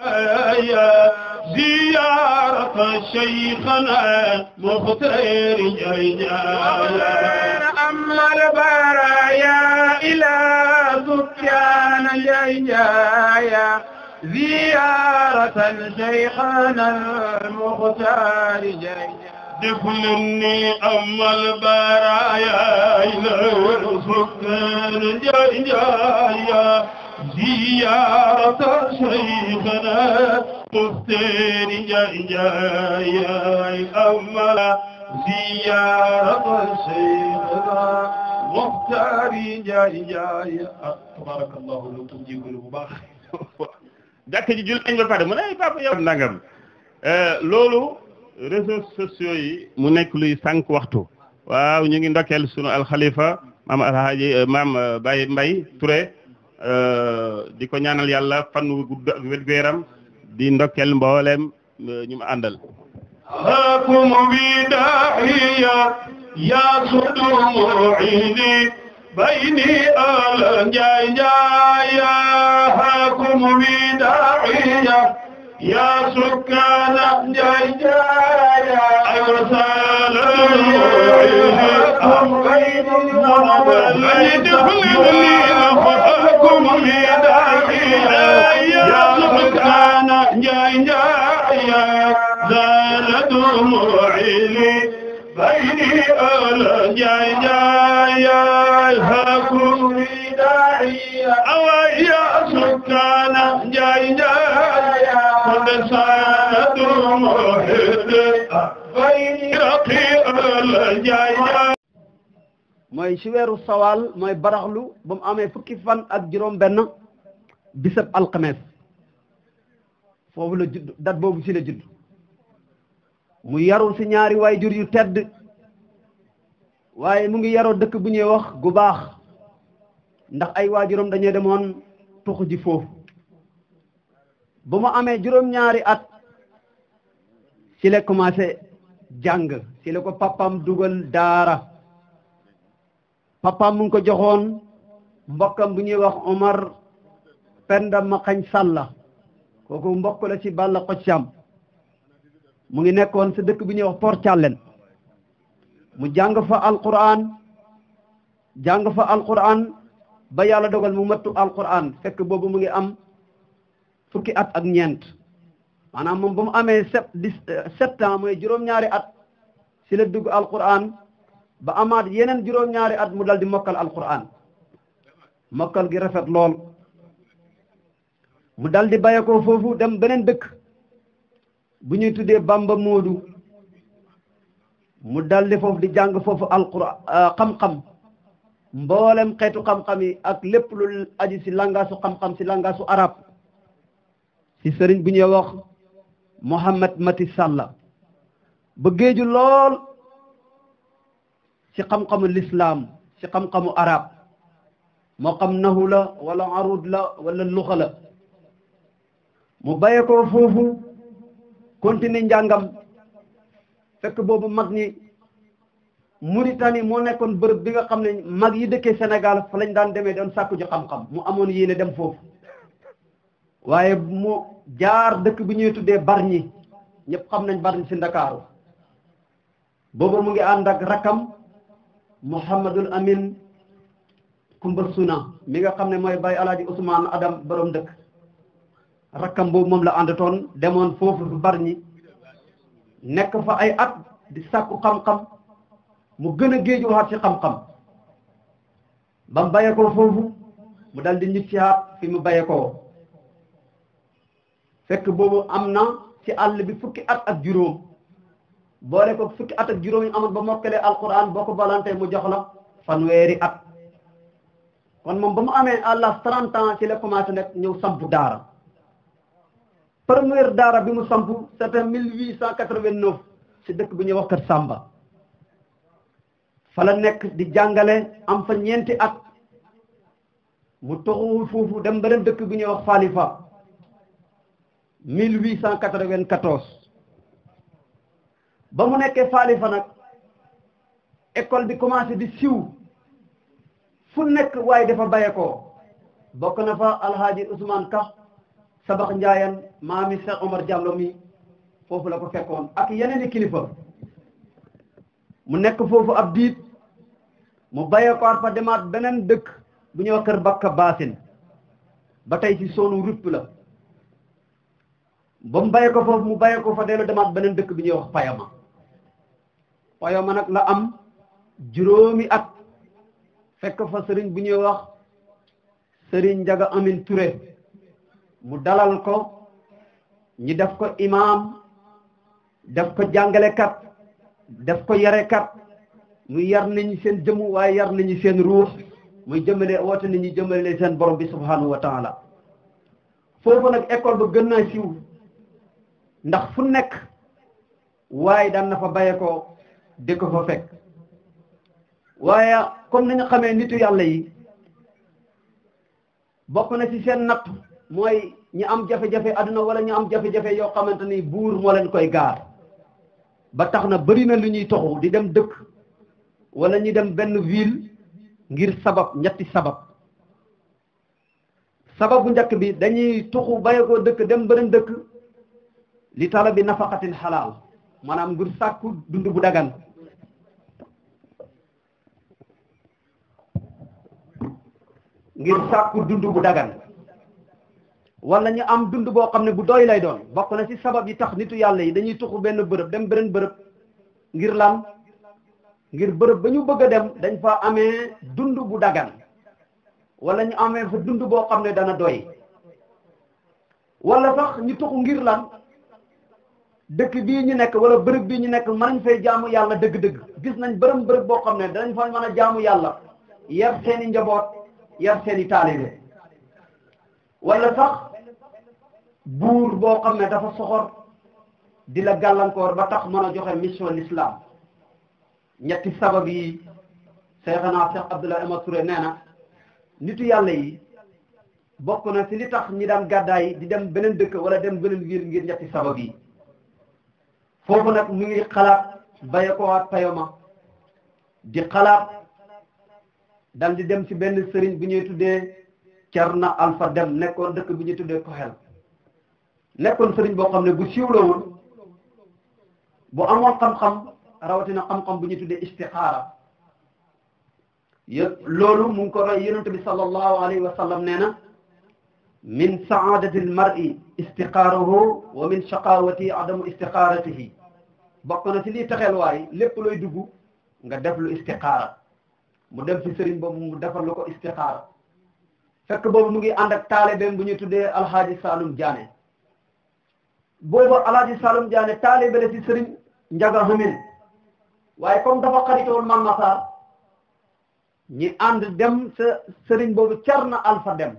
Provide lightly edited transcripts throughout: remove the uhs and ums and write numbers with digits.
يا زيارة شيخنا مختار جيجايا أما البرايا إلى سكان جيجايا زيارة شيخنا المختار جيجايا دخلني أما البرايا إلى سكان جيجايا زيارة شيخنا مختار جيجايا أما زيارة شيخنا مختار جيجايا تبارك الله لو تجيب الباخ jàkk ji jul nañ ba pare mu ne papa yow nangam loolu réseaux sociaux yi mu nekk luy sànq waxtu waaw ñu ngi ndokkeel sunu alxalifa maam alhaaji maam Baye Mbaye Touré di ko ñaanal yàlla fan wu gudd ak wér-gu-yaram di ndokkeel mboolem ñu mu àndal hakum bi dahiya ya sudu mu'ini bayni ala njaay njaaya hakum bi dahiya ya sukkana njaay njaaya arsala am bayni hakum bi dahiya ya sukkana njaay njaaya zalatu mu'ili bayni ala njaay njaaya hakum bi dahiya awaya sukkana njaay njaaya qadasatu muhid bayni raqi ala njaay njaaya mooy ci weeru sawal mooy baraxlu ba mu amee fukki fan ak juróom benn bisab alxames foofu la judd dat boobu ci la judd mu yarul ci ñaari waajur yu tedd waaye mu ngi yaroo dëkk bu ñuy wax gu baax ndax ay waajuram dañoo demoon tuxu ji foofu ba mu amee juróom-ñaari at ci la commencé jàng ci la ko papam dugal daara papam mu ngi ko joxoon mbokkam bu ñuy wax Omar Penda Makañ Salla kooku mbokk la ci Balla Xoccam mu ngi nekkoon sa dëkk bu ñuy wax Port Thialen mu jàng fa alquran ba yàlla dogal mu mattu alquran fekk boobu mu ngi am fukki at ak ñeent maanaam moom ba mu amee sept ans mooy juróom-ñaari at ci la dugg alquran ba amaat yeneen juróom-ñaari at mu dal di mokkal alquran mokkal gi rafet lool mu dal di bàyyi ko foofu dem beneen dëkk bu ñuy tuddee Bamba Moodu mu dal di foofu di jàng foofu alquran xam-xam mboolem xeetu xam-xam yi ak lépp lu aju ci langaasu xam-xam ci langaasu arab ci sëriñ bu ñuy wax Mohammed Mati Salla ba géeju lool ci xam-xamu l'islam ci xam-xamu arab moo xam nahu la wala arud la wala luxa la mu bàyyee ko foofu continuer njàngam fekk boobu mag ñi Mauritanie moo nekkoon bërëb bi nga xam ne mag yi dëkkee Sénégal fa lañ daan demee doon sàkku ji xam-xam mu amoon yéene dem foofu waaye mu jaar dëkk bi ñuy tuddee Bargny ñëpp xam nañ Bargny ci Ndakaaru boobu mu ngi ànd ak rakam Mouhamadul Amin Kumba Suna mi nga xam ne mooy Baye Alaaji Ousmane Adam borom dëkk rakkam boobu moom la àndatoon demoon foofu Bargny nekk fa ay at di sàkku xam-xam mu gën a géejuwaat ci xam-xam ba mu bàyyee ko foofu mu dal di ñib ci fi mu bàyyee ko fekk boobu am na ci àll bi fukki at ak juróom boole ko fukki at ak juróom yi amoon ba mokkalee alquran boo ko balantee mu jox la fanweeri at kon moom ba mu amee à l'âge 30 ans ci la commencé nag ñëw sampu daara première daara bi mu sampu c'était 1889 ci dëkk bu ñuy wax Kër Samba fa la nekk di jàngale am fa ñeenti at mu toxu foofu dem beneen dëkk bu ñuy wax Falifa 1894 ba mu nekkee Falifa nag école bi commencé di siw fu nekk waaye dafa bàyyeekoo bokk na fa Alhaji Ousmane Ka Sabax Njaayan maami Cheikh Omar Diallo mi foofu la ko fekkoon ak yeneen i kilifa mu nekk foofu ab diit mu bayee ko fa demaat beneen dëkk bu ñuy wax Kër Bakka Baasin ba tey ci soonu rupp la ba mu bayee ko foofu mu bayee ko fa dellu demaat beneen dëkk bi ñuy wax Payama nag la am juróomi at fekk fa sëriñ bu ñuy wax sëriñ Njaga Amin Touré mu dalal ko ñi def ko imaam def ko jàngalekat def ko yarekat muy yar nañu seen jëmm waaye yar nañu seen ruux muy jëmale woote nañu jëmale seen borom bi subhanahu wa taala foofu nag école ba gën naa siiw ndax fu nekk waaye daan na fa baye ko di ko fa fekk waaye comme nañu xamee nitu yàlla yi bokk na ci seen natt mooy ñi am jafe-jafe àdduna wala ñu am jafe-jafe yoo xamante ni buur moo leen koy gaar ba tax na bari na lu ñuy toxu di dem dëkk wala ñu dem benn ville ngir sabab ñetti sabab bu njëkk bi dañuy toxu bàyyi ko dëkk dem beneen dëkk li tala bi nafaqatil xalaal maanaam ngir sàkku dund bu dagan wala ñu am dund boo xam ne bu doy lay doon bokk na ci sabab yi tax nitu yàlla yi dañuy tuxu benn bërëb dem beneen bërëb ngir lan ngir bërëb ba ñu bëgg a dem dañ fa amee dund bu dagan wala ñu amee fa dund boo xam ne dana doy wala sax ñu tuxu ngir lan dëkk bii ñu nekk wala bërëb bii ñu nekk mën nañ fay jaamu yàlla dëgg-dëgg gis nañ bërëb boo xam ne danañ fa mën a jaamu yàlla yar seeni njaboot yar seeni taalibe wala sax buur boo xam ne dafa soxor di la gàllankoor ba tax mën a joxe mission l'islam ñetti sabab yi Seexna Cheikh Abdoulaye Ahmad Touré nee na nitu yàlla yi bokk na ci li tax ñi daan gàddaay di dem beneen dëkk wala dem beneen wiir ngir ñetti sabab yi foofu nag mu ngi xalaat baye ko waat Payama di xalaat dal di dem ci benn sëriñ bu ñuy tuddee Cerna Alpha Dem nekkoon dëkk bu ñuy tuddee Koxel nekkoon sëriñ boo xam ne bu siiw la woon bu amoon xam-xam rawatina xam-xam bu ñuy tuddee istixaara yëpp loolu mu ngi ko roy yonent bi sallallahu alayhi wa sallam nee na min saadati al mar'i istixaaruhu wa min shaqawati adamu istixaaratihi bokk na ci lii taxel waay lépp looy dugg nga def lu istixaara mu dem ci sëriñ boobu mu defal lu ko istixaara fekk boobu mu ngi ànd ak taalibeem bu ñuy tuddee alhaaji Saloum Diané boobu alhaaji Saloum Diané taalibe la ci sëriñ Njaga Hamil waaye comme dafa xaritoon man Massar ñi ànd dem sa sëriñ boobu Cerna Alpha Dem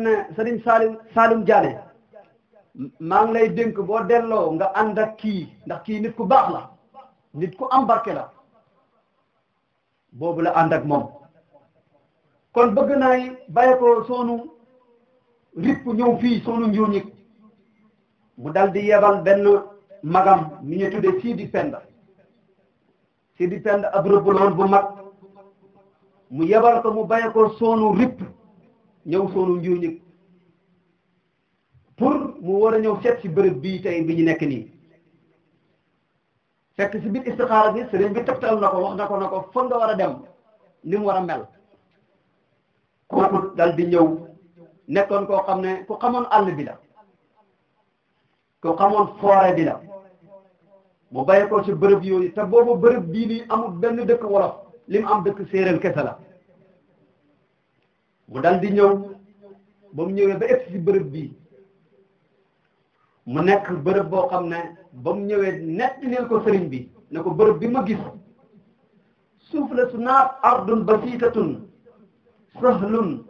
ne sëriñ Saloum Diané maa ngi lay dénk boo delloo nga ànd ak kii ndax kii nit ku baax la nit ku am barke la boobu la ànd ak moom kon bëgg naay bàyyi ko soonu ripp ñëw fii soonu njuuñik mu dal di yebal benn magam mi ñu tuddee Sidi Penda ab rëbbaloon bu mag mu yebal ko mu bàyyi ko soonu ripp ñëw soonu njuuñik pour mu war a ñëw seet si bërëb bii tey bi ñu nekk nii fekk si biir istixaara bi sëriñ bi tegtal na ko wax na ko fa nga war a dem ni mu war a mel kooku dal di ñëw nekkoon koo xam ne ku xamoon àll bi la ku xamoon forêt bi la mu bàyyi ko ci bërëb yooyu te boobu bërëb bii nii amul benn dëkk wolof li mu am dëkk séeréer kese la mu dal di ñëw ba mu ñëwee ba egg ci bërëb bii mu nekk bërëb boo xam ne ba mu ñëwee nettalil ko sëriñ bi ne ko bërëb bi ma gis suuf la su naat ardun basitatun sahlun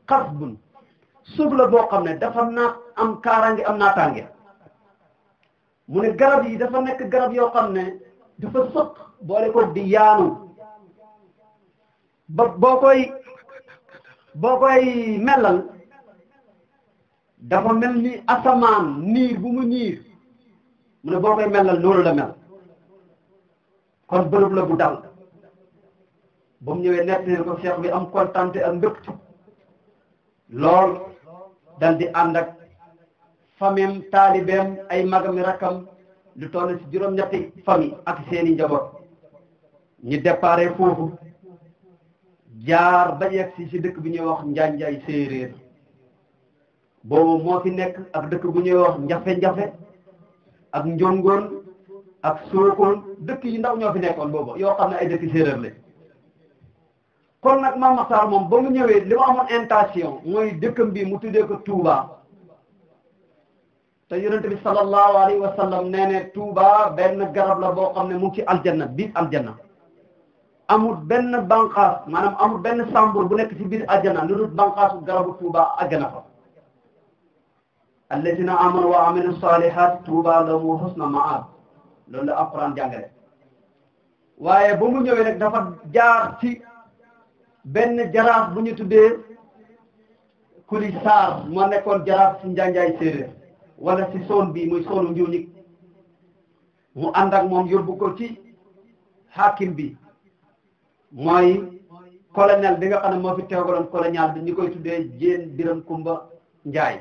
xasbun suuf la boo xam ne dafa naat am kaaraange am naataange mu ne garab yi dafa nekk garab yoo xam ne dafa sëq boole ko di yaanu ba boo koy melal dafa mel ni asamaan niir bu mu niir mu ne boo koy melal loolu la mel kon bërëb la bu dal ba mu ñëwee nettali ko cheikh bi am kontante ak mbëgt lool dal di ànd ak famem taalibeem ay magami rakkam lu toll ci juróom-ñetti famille ak seeni njaboot ñu déparé foofu jaar ba yegg si dëkk bu ñuy wax Njaanjaay séeréer boobu moo fi nekk ak dëkk bu ñuy wax njafe-njafe ak njongoon ak sookoon dëkk yi ndaw ñoo fi nekkoon boobu yoo xam ne ay dëkk séeréer la kon nag Mame Makhtar moom ba mu ñëwee li mu amoon intention mooy dëkkam bi mu tuddee ko Touba te yonente bi sallallahu alayhi wa sallam nee ne Touba benn garab la boo xam ne mu ngi ci aljanna biir aljanna amul benn banqaas maanaam amul benn sambur bu nekk ci biir aljanna lu dul banqaasu garabu Touba àggana fa alladina amanu wa amilu salihat Touba lahum husna maab loolu la alquran jàngale waaye ba mu ñëwee nag dafa jaar ci benn jaraaf bu ñu tuddee Kuli Saar moo nekkoon jaraaf ci Njaanjaay séeréer wala ci soon bi muy soonu Njuuñik mu ànd ak moom yóbbu ko ci hakim bi mooy colonel bi nga xam ne moo fi teewaloon colonial bi ñu koy tuddee Jéen Biram Kumba Njaay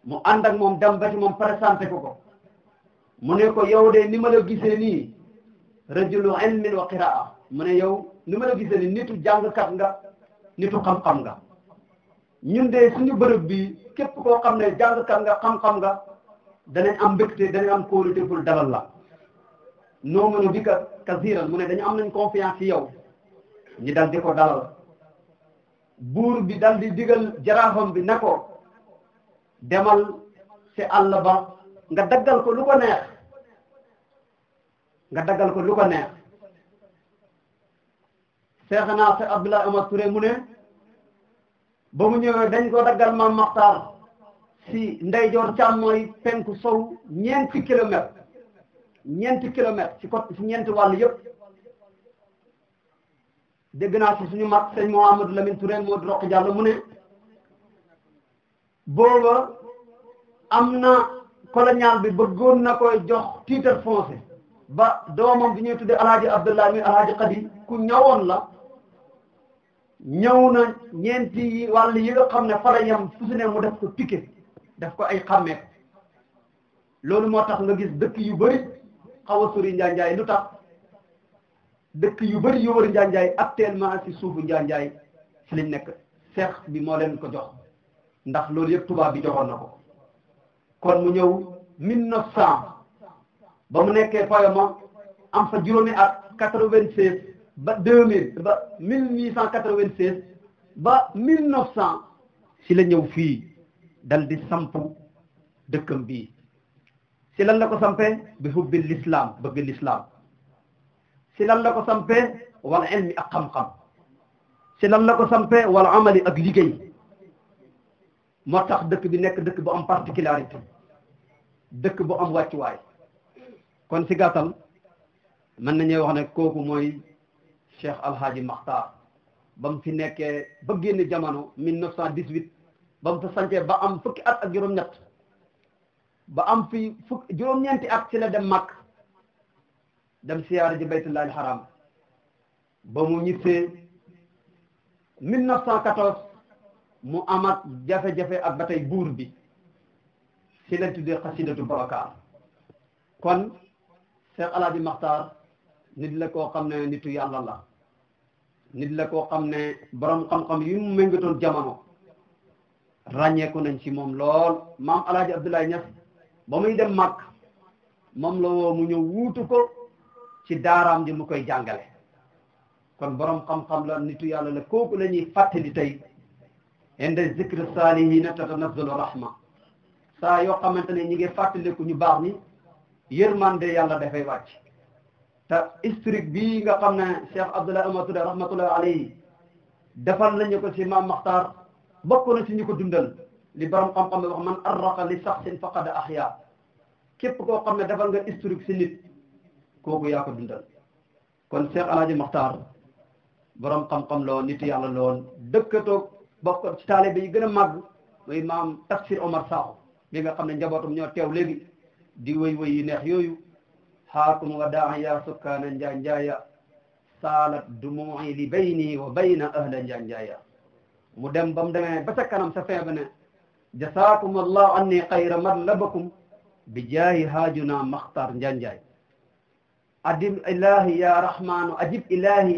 mu ànd ak moom dem ba ci moom présenté ko mu ne ko yow de ni ma la gisee nii rajulu ilmin wa qiraa mu ne yow ni ma la gisee nii nitu jàngkat nga nitu xam-xam nga ñun de suñu bërëb bi képp koo xam ne jàngkat nga xam-xam nga danañ am mbégte danañ am kóolute pour dalal la noomunu bi ka kasiran mu ne dañu am nañ confiance ci yow ñi dal di ko dalal buur bi dal di digal jaraafam bi ne ko demal ci àll ba nga daggal ko lu ko neex nga daggal ko lu ko neex Seexna Seex Abdoulaye Omar Touré mu ne ba mu ñëwee dañ ko daggal Mame Makhtar si ndeyjoor càmmooy penku sow ñeenti kilomètre ci côté ci ñeenti wàll yëpp dégg naa ci suñu mag sëñ Mouhamadou Lamine Touré moo di Roq Diallo mu ne booba am na colonial bi bëggoon na koy jox titre foncier ba doomam bi ñuy tuddee alhaji Abdullah mi alhaji Khadi ku ñëwoon la ñëw na ñeenti wàll yi nga xam ne fa la yem fu su ne mu def ko piquet def ko ay xàmmee loolu moo tax nga gis dëkk yu bëri xaw a sori Njaanjaay lu tax dëkk yu bëri yu wër Njaanjaay actuellement ci suufu Njaanjaay ci lañ nekk seex bi moo leen ko jox ndax loolu yëpp tubaab bi joxoon na ko kon mu ñëw 1900 ba mu nekkee Fayoma am fa juróomi at 96 ba 2000 ba 1896 ba 1900 si la ñëw fii dal di samp dëkkam bii si lan la ko sampee bi hubbi l'islam bëgg l'islam si lan la ko sampee wal ilmi ak xam-xam si lan la ko sampee wal amali ak liggéey moo tax dëkk bi nekk dëkk bu am particularité dëkk bu am wàccuwaay kon si gàttal mën nañuy wax ne kooku mooy Cheikh Alhaji Makhtar ba mu fi nekkee ba génn jamono 1918 ba mu fa sancee ba am fukki at ak juróom-ñett ba am fi juróom-ñeenti at ci la dem Makk dem siyaare ji baytullahi alharam ba mu ñibbisee 1914 mu amat jafe-jafe ak ba tey buur bi si lañ tuddee xasidatu barakaar kon Cheikh Alhaji Makhtar nit la koo xam ne nitu yàlla la nit la koo xam ne borom xam-xam yu mu méngatoon jamono ràññeeku nañ ci moom lool maam Alhaji Abdoulaye Niass ba muy dem Makk moom la woo mu ñëw wuutu ko ci daaraam ji mu koy jàngale kon borom xam-xam la nitu yàlla la kooku la ñuy fàttali tey inda zikri saalihiina tatanazzalu rahma saa yoo xamante ne ñi ngi fàttaliku ñu baax ni yërmande yàlla dafay wàcc te historique bii nga xam ne Cheikh Abdoulaye Omar Touré rahmatullahi alayhi defal nañu ko ci Mame Makhtar bokk na ci ñu ko dundal li borom xam-xam ne wax man arraqa li shakhsin faqad ahya képp koo xam ne defal nga historique ci nit kooku yaa ko dundal kon Cheikh Alhaji Makhtar borom xam-xam la woon nit yàlla la woon dëkkatoog bokk ci taalibe yi gën a màgg muy maam Tafsir Omar Sakho mi nga xam ne njabootum ñoo teew léegi di wëy yu neex yooyu xaakum wa daaya sukkaana njaanjaaya saalat dumu'i li bayni wa bayna ahla njaanjaaya mu dem ba mu demee ba ca kanam sa fin ba ne jasaakum allahu anni xayra matlabakum bi jaahi haajuna maxtar njanjaay ajib ilahi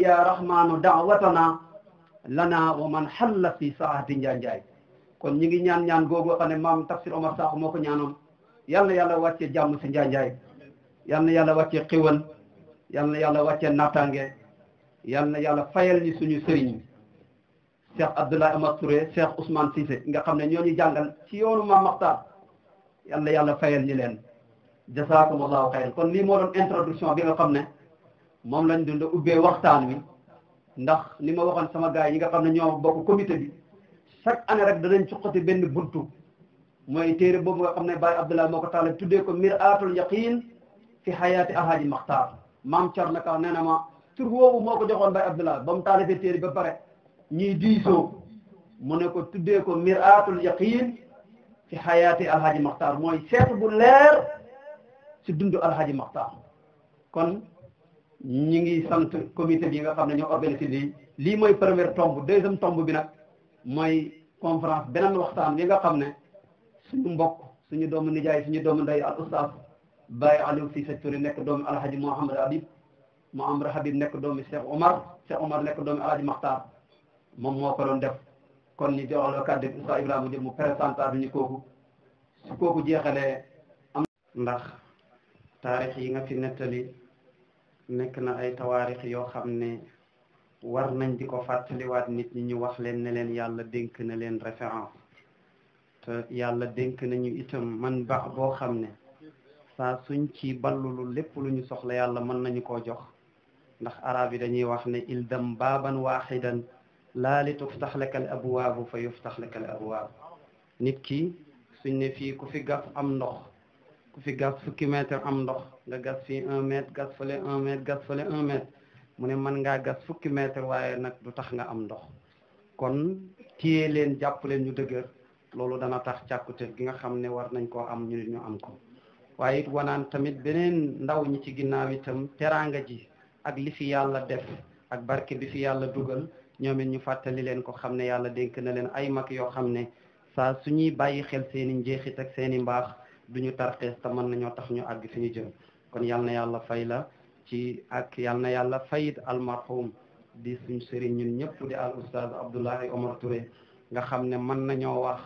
ya rahmanu da'watana lana wa man halla fi saati njanjaay kon ñi ngi ñaan googu xam ne maam Tafsir Omar Sakho moo ko ñaanoon yal na yàlla wàccee jàmm si njanjaay yal na yàlla wàccee xiwal yal na yàlla wàccee naataange yal na yàlla fayal ñi suñu sëriñ Cheikh Abdoulaye Amar Touré Cheikh Ousmane Cissé nga xam ne ñoo ñu jàngal ci yoonu Maam Maxtaar yal na yàlla fayal ñi leen jasaakumullahu xayran kon lii moo doon introduction bi nga xam ne moom lañ dund ubbee waxtaan wi ndax ni ma waxoon sama gars yi nga xam ne ñoo bokk comité bi chaque année rek danañ cuqati benn buntu mooy téere boobu nga xam ne Baye Abdoulaye moo ko taalif tuddee ko mir'atul yaqin fi hayaati alhaaji Maxtaar maam Thierno Ka nee na ma tur woowu moo ko joxoon Baye Abdoulaye ba mu taalifee téere ba pare ñuy diisoo mu ne ko tuddee ko mir'atul yaqin fi hayaati alhaaji Maxtaar mooy seetu bu leer ci dundu alhaaji Maxtaar kon ñi ngi sant comité bi nga xam ne ñoo organisé lii mooy première tombe deuxième tombe bi nag mooy conférence beneen waxtaan bi nga xam ne suñu mbokk suñu doomu nijaay suñu doomu ndey al oustaz Baye Aliou Cissé Touré nekk doomu alhaji Mouhamed Habib nekk doomu Cheikh Omar nekk doomu alhaji Maxtaar moom moo ko doon def kon ñu joxaloo kàddu gi Oustaz Ibrahima Diop mu présenté ñu kooku su kooku jeexalee am ndax taarix yi nga fi nettali nekk na ay tawaarix yoo xam ne war nañ di ko fàttaliwaat nit ñi ñu wax leen ne leen yàlla dénk na leen référence te yàlla dénk nañu itam man baax boo xam ne saa suñ ci ballulu lépp lu ñu soxla yàlla mën nañu koo jox ndax arab yi dañuy wax ne ildam baaban waaxidan laa li tuftax laka al abwaabu fa yuftax laka al abwaab nit ki suñ ne fii ku fi gas am ndox ku fi gas fukki mètre am ndox nga gas fii 1 mètre gas fële 1 mètre gas fële 1 mètre mu ne mën ngaa gas fukki mètre waaye nag du tax nga am ndox kon téye leen jàpp leen ñu dëgër loolu dana tax càkkute gi nga xam ne war nañ koo am ñu nit ñu am ko waaye it wanaan tamit beneen ndaw ñi ci ginnaaw itam teraanga ji ak li fi yàlla def ak barke bi fi yàlla dugal ñoom it ñu fàttali leen ko xam ne yàlla dénk na leen ay mag yoo xam ne saa suñuy bàyyi xel seen i njeexit ak seen i mbaax duñu tarxees te mën nañoo tax ñu àgg fi ñu jëm kon yal na yàlla fay la ci ak yal na yàlla fayit almarhum di suñ sëriñ ñun ñëpp di al oustaz Abdoulaye Omar Touré nga xam ne mën nañoo wax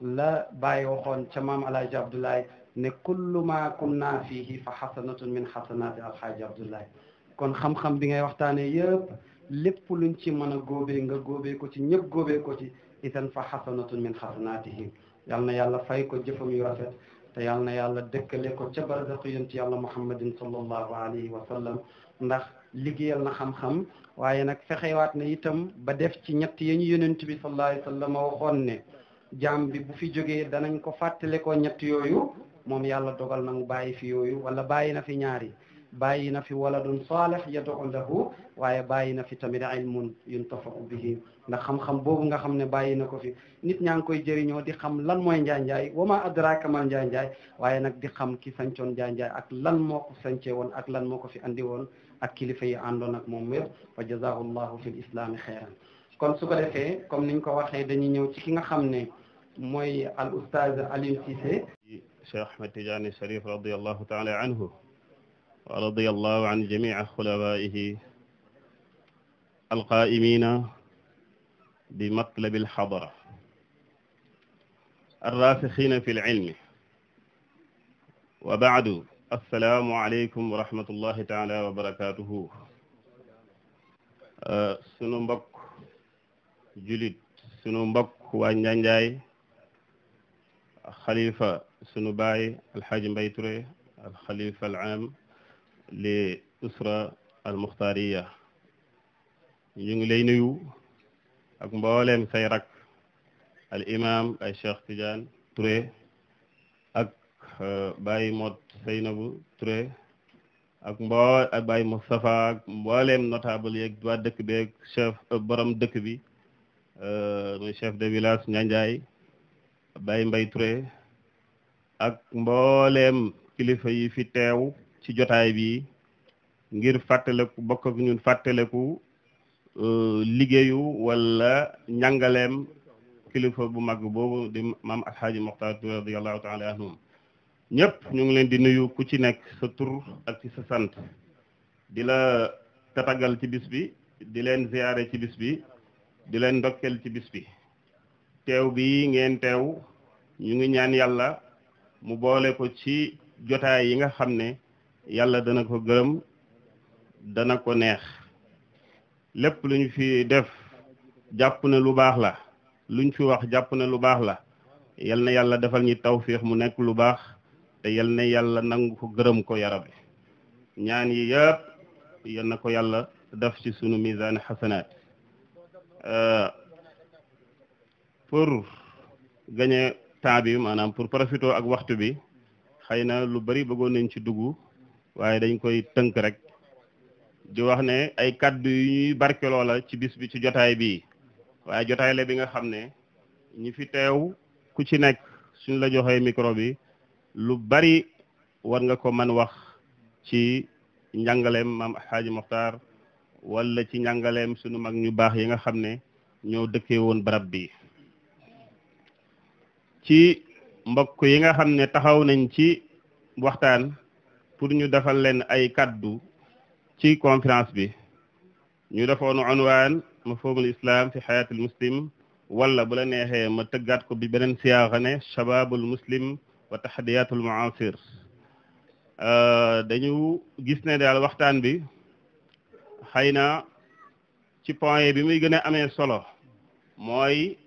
la bàyyi waxoon ca maam alaaji Abdoulaye ne kullu ma kunna fihi fa xasanatun min xasanaati alxaaji Abdoulaye kon xam-xam bi ngay waxtaanee yëpp lépp luñ ci mën a góobee nga góobee ko ci ñëpp góobee ko ci itan fa xasanatun min xasanaatihi yal na yàlla fay ko jëfam yu rafet te yal na yàlla dëkkale ko ca barzaqu yonent yàlla muhammadin sallallahu alayhi wa sallam ndax liggéeyal na xam-xam waaye nag fexewaat na itam ba def ci ñett yi ñu yonent bi sallallahu alayhi wa sallam waxoon ne jaam bi bu fi jógee danañ ko fàttale ko ñett yooyu moom yàlla dogal na mu bàyyi fi yooyu wala bàyyi na fi ñaari bàyyi na fi waladun salih yad'u lahu waaye bàyyi na fi tamit ilmun yuntafa'u bihi ndax xam-xam boobu nga xam ne bàyyi na ko fi nit ñaa ngi koy jëriñoo di xam lan mooy njaanjaay wa ma adraka mal njaanjaay waaye nag di xam ki sancoon njaanjaay ak lan moo ko sancee woon ak lan moo ko fi andi woon ak kilifa yi àndoon ak moom wér wa jazahu llahu fi l islami xeyran kon su ko defee comme niñ ko waxee dañuy ñëw ci ki nga xam ne mooy al oustaz Aliou Cissé Cheikh Ahmed Tidiane Sharif radiyallahu taala anhu wa radiyallahu an jamii xulafaihi alqaa'imiina bi matlabi alxadara arraasixiina fi lcilmi wa bacdu assalaamu aleykum wa rahmatullahi taala wa barakatuhu sunu mbokk julit sunu mbokk waa Njaanjaay xalifa sunu baay alxaaji Mbay Touré alxalifa alaam li usra almuxtaariya ñu ngi lay nuyu ak mbooleem say rak al imam ay Cheikh Tidiane Touré ak Baye Mod Seynabu Touré ak Baye Moustapha ak mbooleem notable yeeg waa dëkk bi ak chef borom dëkk bi muy chef de village Njaanjaay Baye Mbay Touré ak mbooleem kilifa yi fi teew ci jotaay bi ngir fàttaleku bokk ak ñun fàttaleku liggéeyu wala njàngaleem kilifa bu mag boobu di maam alxaaji Moxtaar Touré radiyallahu taala anhum ñëpp ñu ngi leen di nuyu ku ci nekk sa tur ak ci sa sant di la tatagal ci bis bi di leen ziyaare ci bis bi di leen ndokkel ci bis bi teew bi ngeen teew ñu ngi ñaan yàlla mu boole ko ci jotaay yi nga xam ne yàlla dana ko gërëm dana ko neex lépp lu ñu fi def jàpp ne lu baax la luñ fi wax jàpp ne lu baax la yal na yàlla defal ñi tawfiix mu nekk lu baax te yal na yàlla nangu ko gërëm ko ya rabbi ñaan yi yëpp yal na ko yàlla def ci sunu misaan xasanaat pour gagner temps bi maanaam pour profiter ak waxtu bi xëy na lu bari bëggoon nañ ci dugg waaye dañ koy tënk rek di wax ne ay kaddu yu ñuy barkeloo la ci bis bi ci jotaay bi waaye jotaay la bi nga xam ne ñi fi teew ku ci nekk suñ la joxee micro bi lu bari war nga ko mën wax ci njàngaleem maam Alxaaji Moxtaar wala ci njàngaleem suñu mag ñu baax yi nga xam ne ñoo dëkkee woon barab bi ci mbokk yi nga xam ne taxaw nañ ci waxtaan pour ñu defal leen ay kaddu ci conférence bi ñu defoon unwaan mafhumul islam fi xayaatil muslim wala bu la neexee ma tëggaat ko bi beneen siyaaxa ne shababul muslim wa taxadiyatul muasir dañu gis ne daal waxtaan bi xëy na ci point bi muy gën a amee solo mooy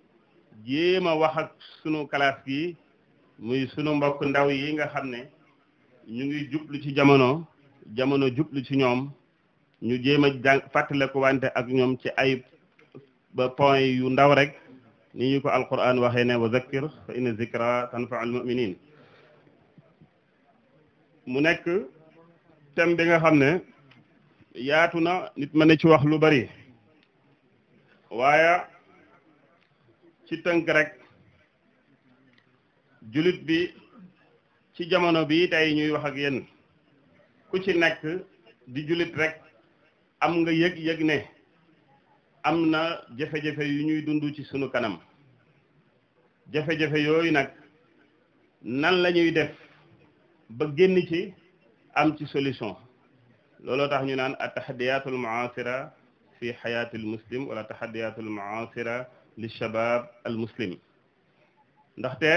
jéem a wax ak sunu classe gi muy sunu mbokk ndaw yi nga xam ne ñu ngi jublu ci jamono jublu ci ñoom ñu jéem a jàng fàttale ko wante ak ñoom ci ay ba point yu ndaw rek ni ñu ko alquran waxee ne wa zakkir fa inna zikra tanfa al muminin mu nekk thème bi nga xam ne yaatu na nit mën na ci wax lu bari waaye ci tënk rek julit bi ci jamono bi tey ñuy wax ak yéen ku ci nekk di julit rek am nga yëg-yëg ne am na jafe-jafe yu ñuy dund ci sunu kanam jafe-jafe yooyu nag nan la ñuy def ba génn ci am ci solution looloo tax ñu naan at taxadiyatul muasira fi xayaatil muslim wala taxadiyatul muasira li shabab al muslim ndaxte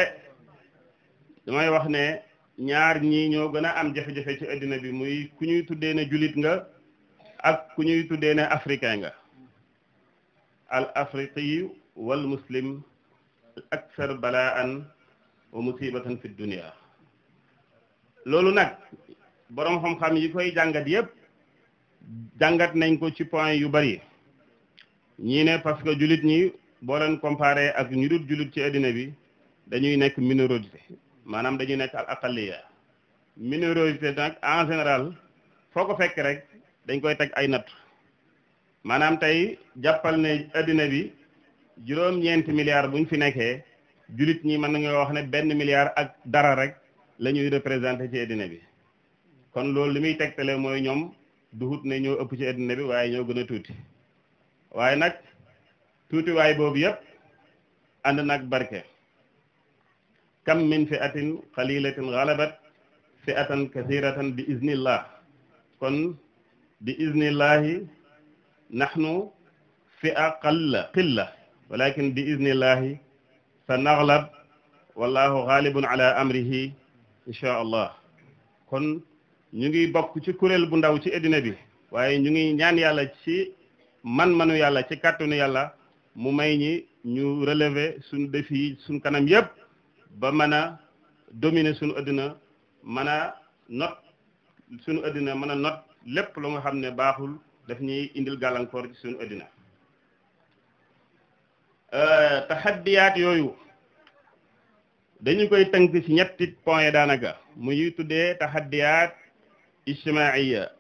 damay wax ne ñaar ñii ñoo gën a am jafe-jafe ci addina bi muy ku ñuy tuddee ne julit nga ak ku ñuy tuddee ne africain nga al afriqi wal muslim akthar balaan wa musibatan fi dunia loolu nag boroom xam-xam yi koy jàngat yépp jàngat nañ ko ci point yu bari ñii ne parce que julit ñi boo leen comparé ak ñu dul julit ci addina bi dañuy nekk minorité maanaam dañuy nekk al aqaliya minorité nag en général foo ko fekk rek dañ koy teg ay natt maanaam tey jàppal ne addina bi juróom-ñeenti milliards buñ fi nekkee julit ñi mën nañoo wax ne 1 milliard ak dara rek la ñuy représenté ci addina bi kon loolu li muy tegtale mooy ñoom duhut ne ñoo ëpp ci addina bi waaye ñoo gën a tuuti waaye nag tuuti waay boobu yépp ànd nag barke kam min fi'atin qalilatin ghalabat fi'atan kathiratan bi iznillah kon bi iznillahi nahnu fi'a qilla walakin bi iznillahi sa naghlab wallahu ghalibun ala amrihi insha allah kon ñu ngi bokk ci kuréel bu ndaw ci addina bi waaye ñu ngi ñaan yàlla ci man-manu yàlla ci kàttanu yàlla mu may ñi ñu relever suñu défi yi suñu kanam yépp ba mën a dominer suñu addina mën a not suñu addina mën a not lépp lu nga xam ne baaxul daf ñuy indil gàllankoor ci suñu addina taxaddiyaat yooyu dañu koy tënk ci ñetti point daanaka mu ñuy tuddee taxaddiyaat ijtimaiya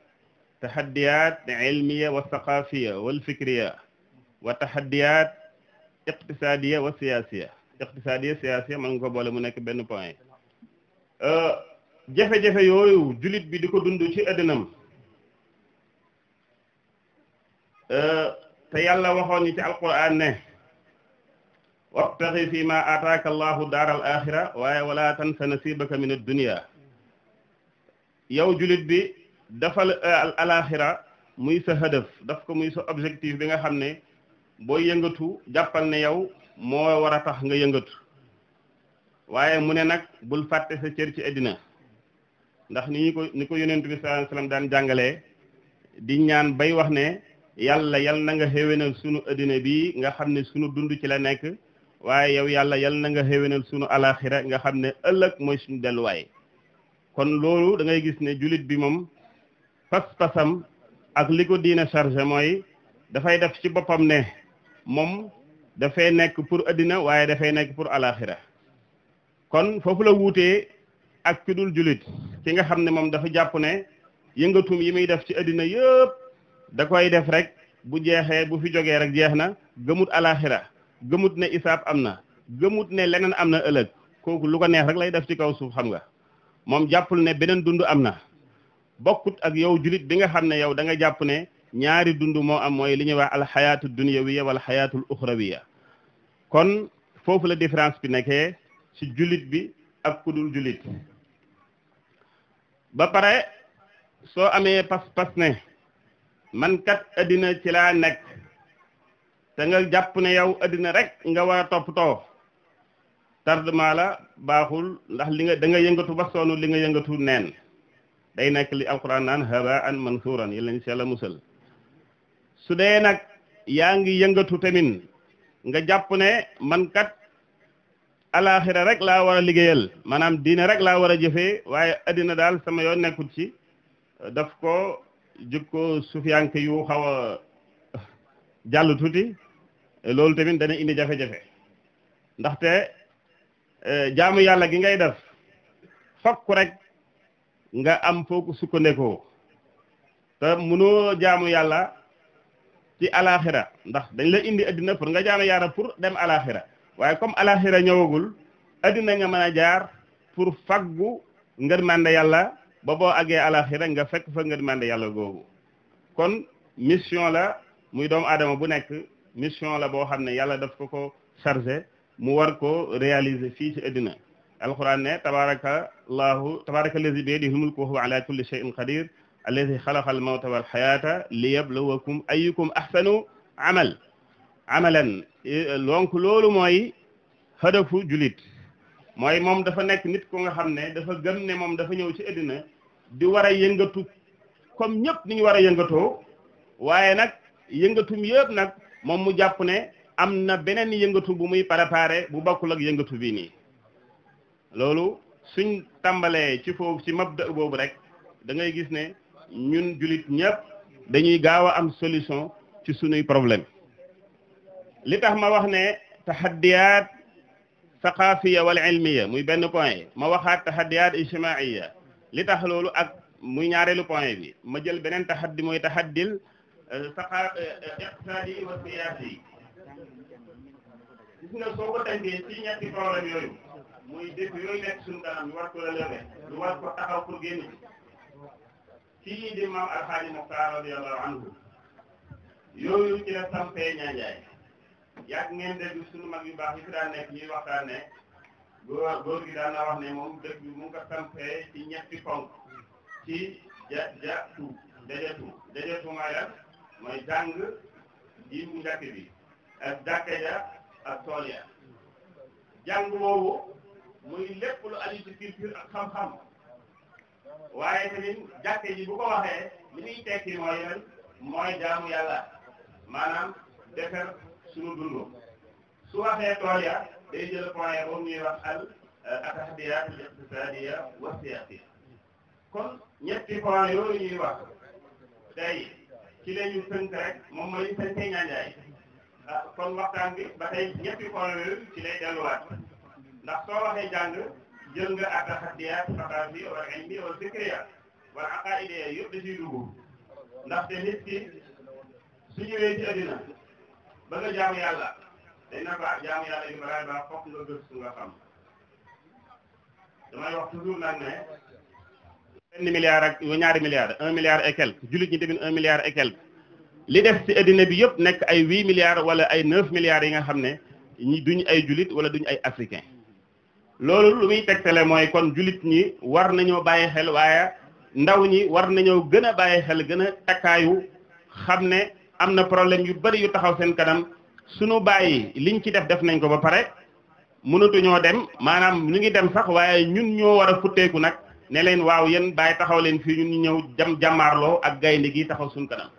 taxaddiyaat ilmiya wa saqafiya wal fikriya wa taxaddiyaat iqtisadiya wa siyasiya siyaasiya mën nga ko boole mu nekk benn point jafe-jafe yooyu julit bi di ko dund ci addinam te yàlla waxoon ni ci alquran ne wabtaxi fi ma ataaka allahu daaral axira waaye wala tansa nasibaka min ad-dunya yow julit bi dafal alaxira muy sa hadaf daf ko muy sa objectif bi nga xam ne booy yëngatu jàppal ne yow moo war a tax nga yëngatu waaye mu ne nag bul fàtte sa cër ci àddina ndax ni ko yonent bi sallallahu alayhi wasallam daan jàngalee di ñaan bay wax ne yàlla yal na nga xéwénal sunu àddina bi nga xam ne sunu dund ci la nekk waaye yow yàlla yal na nga xéwénal sunu alaxira nga xam ne ëllëg mooy suñu delluwaay kon loolu da ngay gis ne jullit bi moom pas-pasam ak li ko diina chargé mooy dafay def ci boppam ne moom dafay nekk pour àddina waaye dafay nekk pour alaxira kon foofu la wuutee ak ki dul jullit ki nga xam ne moom dafa jàpp ne yëngatum yi muy def ci àddina yëpp da koy def rek bu jeexee bu fi jógee rek jeex na gëmut alaxira gëmut ne isaab am na gëmut ne leneen am na ëllëg kooku lu ko neex rek lay def ci kaw suuf xam nga moom jàppul ne beneen dund am na bokkut ak yow jullit bi nga xam ne yow da nga jàpp ne ñaari dund moo am mooy li ñuy wax alxayaatu dunyawiya wala xayaatul uxrawiya kon foofu la différence bi nekkee ci jullit bi ak ku dul jullit ba pare soo amee pas-pas ne man kat addina ci laa nekk te nga jàpp ne yow addina rek nga war a toppatoo tardement la baaxul ndax li nga da nga yëngatu ba sonn li nga yëngatu neen day nekk li alquran naan habaan mansuuran yàlla ñu si yàlla musal su dee nag yaa ngi yëngatu tamit nga jàpp ne man kat alaxira rek laa war a liggéeyal maanaam diine rek laa war a jëfee waaye addina daal sama yoon nekkut ci daf ko jikko sufiyanke yu xaw a jàll tuuti loolu tamit dana indi jafe-jafe ndaxte jaamu yàlla gi ngay def fokk rek nga am fooku sukkandekoo te mënoo jaamu yàlla ci alaxira ndax dañ la indi addina pour nga jaamu yàlla pour dem alaxira waaye comme alaxira ñëwagul addina nga mën a jaar pour faggu ngërmande yàlla ba boo àggee alaxira nga fekk fa ngërmande yàlla googu kon mission la muy doomu aadama bu nekk mission la boo xam ne yàlla daf ko chargé mu war ko réaliser fii ci addina alquran ne tabaraka allazi bi yadihi mulku wa huwa ala kulli shay'in qadir allazi xalaqa al mawta wal hayata liyabluwakum ayyukum ahsanu amalan donc loolu mooy hadafu julit mooy moom dafa nekk nit ko nga xam ne dafa gëm ne moom dafa ñëw ci àddina di war a yëngatu comme ñëpp ni ñu war a yëngatoo waaye nag yëngatum yëpp nag moom mu jàpp ne am na beneen yëngatu bu muy préparé bu bokkul ak yëngatu bii nii loolu suñ tàmbalee ci foofu ci mabda boobu rek da ngay gis ne ñun julit ñëpp dañuy gaaw a am solution ci sunuy problème li tax ma wax ne tahaddiyaat saqaafiya wal ilmiya muy benn point ma waxaat tahaddiyaat ijtimaiya li tax loolu ak muy ñaareelu point bi ma jël beneen tahaddi mooy tahaddil iqtisaadi wa siyaasi gis nga soo ko tënkee ci ñetti problème yooyu muy dëkk yooyu nekk suñu kanam ñu war ko relever ñu war ko taxaw pour génn ci ñii di maam alxaaji Muxtaar radiyallahu anhu yooyu ci la sampee ñaanjaay yàgg ngeen dégg suñu mag yu baax yi fi daan nekk ñuy waxtaan ne góor gi daan na wax ne moom dëkk bi mu ngi ko sampee ci ñetti ponk ci dajatu mooy lan mooy jàng ji bu njëkk bi ak jàkka ja ak tool ya jàng boobu muy lépp lu aju ci culture ak xam-xam waaye tamit jàkka ji bu ko waxee li muy tekki mooy lan mooy jaamu yàlla maanaam defar suñu dund su waxee tool ya day jël point boobu ñuy wax al atahdiyaat al iqtisaadiya wa siyaasiya kon ñetti point yooyu ñuy wax tey ci la ñu tënk rek moom mooy tënkee ñaanjaay kon waxtaan bi ba tey ñetti point yooyu ci lay delluwaat ndax soo waxee jàng jël nga atahdiyaat saqaafi wal ilmi wal fikriya wal aqaaidiya yëpp da ciy dugg ndaxte nit ki su ñëwee ci àddina ba nga jaamu yàlla dañ na ko jaamu yàlla yu baraay baax fokk nga gëstu nga xam damay wax toujours nag ne benn milliard ak ñaari milliards 1 milliard et quelque jullit ñi tamit 1 milliard et quelque li def ci àddina bi yëpp nekk ay 8 milliards wala ay 9 milliards yi nga xam ne ñi duñ ay julit wala duñ ay africain loolu lu muy tegtale mooy kon julit ñi war nañoo bàyyi xel waaye ndaw ñi war nañoo gën a bàyyi xel gën a takkaayu xam ne am na problème yu bari yu taxaw seen kanam sunu bàyyi liñ ci def nañ ko ba pare mënatuñoo dem maanaam ñu ngi dem sax waaye ñun ñoo war a futteeku nag ne leen waaw yéen bàyyi taxaw leen fii ñun ñu ñëw jàmmaarloo ak gaynde gi taxaw suñu kanam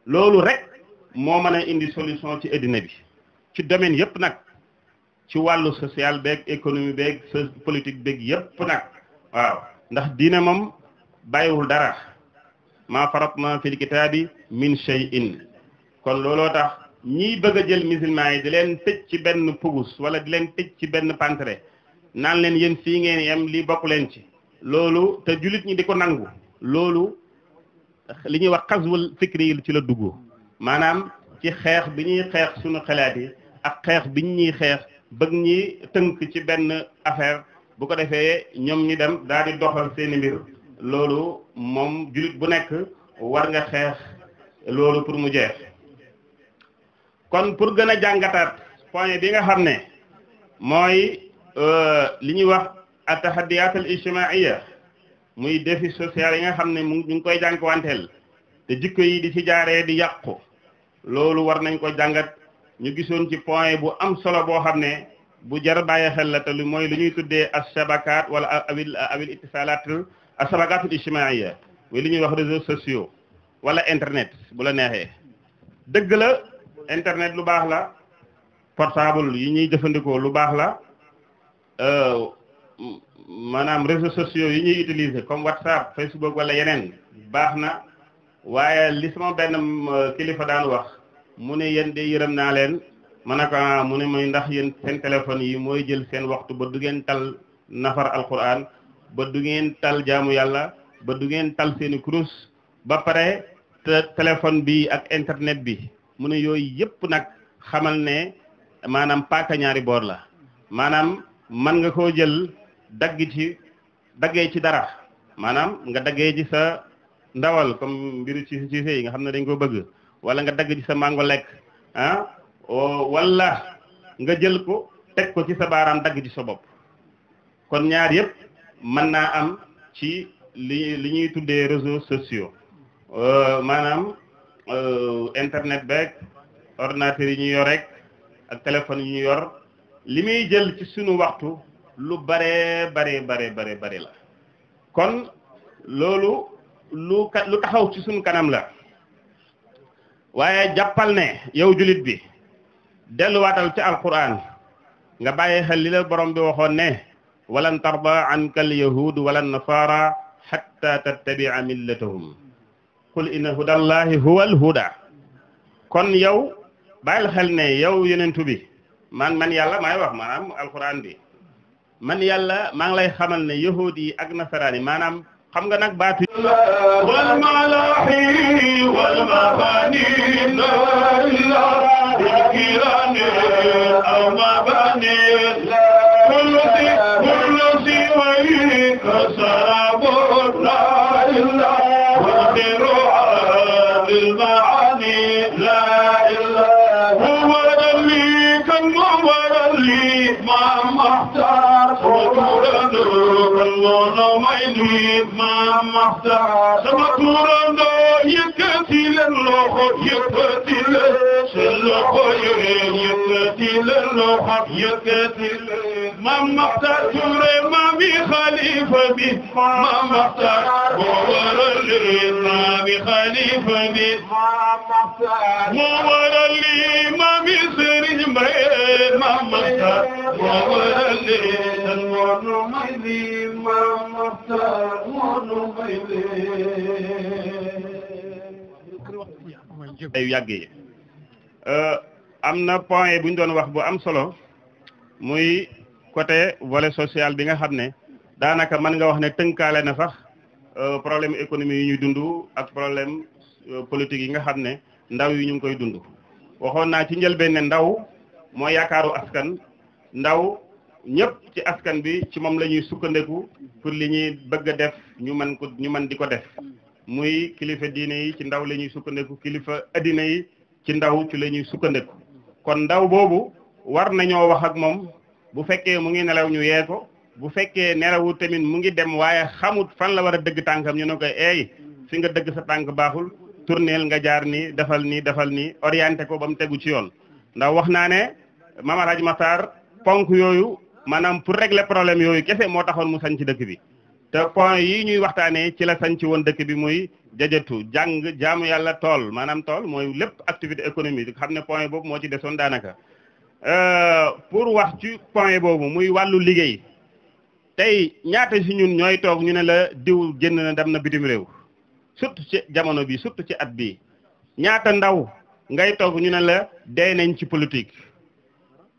loolu rek moo mën a indi solution ci addina bi ci domaine yëpp nag ci wàllu social beeg économie beeg politique beeg yëpp nag waaw ndax diine moom bàyyiwul dara maa faratna fil kitaabi min shay'in kon looloo tax ñiy bëgg a jël musulman yi di leen tëj ci benn pugus wala di leen tëj ci benn pantere naan leen yéen fii ngeen yem lii bokk leen ci loolu te jullit ñi di ko nangu loolu li ñuy wax xaswul fikri yi ci la dugg maanaam ci xeex bi ñuy xeex suñu xalaat yi ak xeex bi ñuy xeex bëgg ñi tënk ci benn affaire bu ko defee ñoom ñi dem daal di doxal seeni mbir loolu moom jullit bu nekk war nga xeex loolu pour mu jeex kon pour gën a jàngataat point bi nga xam ne mooy li ñuy wax at-tahaddiyat al-ijtimaiya muy défi social yi nga xam ne ñu ngi koy jànkuwanteel te jikko yi di ci jaaree di yàqu loolu war nañ ko jàngat ñu gisoon ci point bu am solo boo xam ne bu jar bàyyi xel la te lu mooy lu ñuy tuddee as-shabakat wala awil ittisalat as-shabakat al-ijtimaiya muy li ñuy wax réseaux sociaux wala internet bu la neexee dëgg la internet lu baax la portable yi ñuy jëfandikoo lu baax la maanaam réseaux sociaux yi ñuy utiliser comme WhatsApp Facebook wala yeneen baax na waaye li sama benn kilifa daan wax mu ne yéen de yërëm naa leen ma ne ko mu ne mooy ndax yéen seen téléphone yi mooy jël seen waxtu ba du ngeen tal nafar alquran ba du ngeen tal jaamu yàlla ba du ngeen tal seeni kurus ba pare te téléphone bi ak internet bi mu ne yooyu yëpp nag xamal ne maanaam paaka ñaari boor la maanaam man nga koo jël daggee ci dara maanaam nga daggee ci sa ndawal comme mbiru ci yi nga xam ne dañ ko bëgg wala nga dagg ci sa mango lekk wala nga jël ko teg ko ci sa baaraam dagg ci sa bopp kon ñaar yëpp mën naa am ci li ñuy tuddee réseaux sociaux maanaam internet beeg ordinateur yi ñu yor rek ak téléphone yi ñu yor li muy jël ci sunu waxtu lu bare la kon loolu lu taxaw ci sunu kanam la waaye jàppal ne yow julit bi delluwaatal ci alquran nga bàyyi xel li la borom bi waxoon ne walan tarda anka al yahud wala nasara hatta tattabi'a millatahum qul inna hudallahi huwa al huda kon yow bàyyil xel ne yow yonentu bi man yàlla maay wax maanaam alquran bi man yàlla maa ngi lay xamal ne yahudi yi ak nasaraan yi maanaam xam nga nag baatu wal malahi wal mabani la ilaha illa aw mabani kullu si way kasarabu la ilaha wa khiru al maani la ilaha huwa alli kan huwa alli ma mahtar sama turando yëkkati leen loxo yëkkati leen seen loxo yëkkati leen loxo yëkkati leen Maam Maxtaar Touré maami xalifa bi Maam Maxtaar moo waral lii maami xalifa bi Maam Maxtaar moo waral lii maami Sëriñ Mbay Maam Maxtaar moo waral lii moo may lii Maam Maxtaar moo may lii ay yàggee am na point bu ñu doon wax bu am solo muy côté volet social bi nga xam ne daanaka mën nga wax ne tënkaale na sax problème économie yi ñuy dund ak problème politique yi nga xam ne ndaw yi ñu ngi koy dund waxoon naa ci njëlbeen ne ndaw moo yaakaaru askan ndaw ñëpp ci askan bi ci moom la ñuy sukkandeku pour li ñuy bëgg a def ñu mën di ko def muy kilifa diine yi ci ndaw la ñuy sukkandeku kilifa addina yi ci ndaw ci la ñuy sukkandeku kon ndaw boobu war nañoo wax ak moom bu fekkee mu ngi nelaw ñu yee ko bu fekkee nelawu tamit mu ngi dem waaye xamut fan la war a dëgg tànkam ñu ne koy fi nga dëgg sa tànk baaxul tourneel nga jaar nii defal nii orienté ko ba mu tegu ci yoon ndax wax naa ne Mame Alhaji Makhtar ponk yooyu maanaam pour régler problème yooyu kese moo taxoon mu sañ ci dëkk bi te point yi ñuy waxtaanee ci la sañ ci woon dëkk bi muy jajatu jàng jaamu yàlla tool maanaam tool mooy lépp activité économique xam ne point boobu moo ci desoon daanaka pour wax ci point boobu muy wàllu liggéey tey ñaata si ñun ñooy toog ñu ne la diw génn na dem na bitim réew surtout ci jamono bi surtout ci at bi ñaata ndaw ngay toog ñu ne la dee nañ ci politique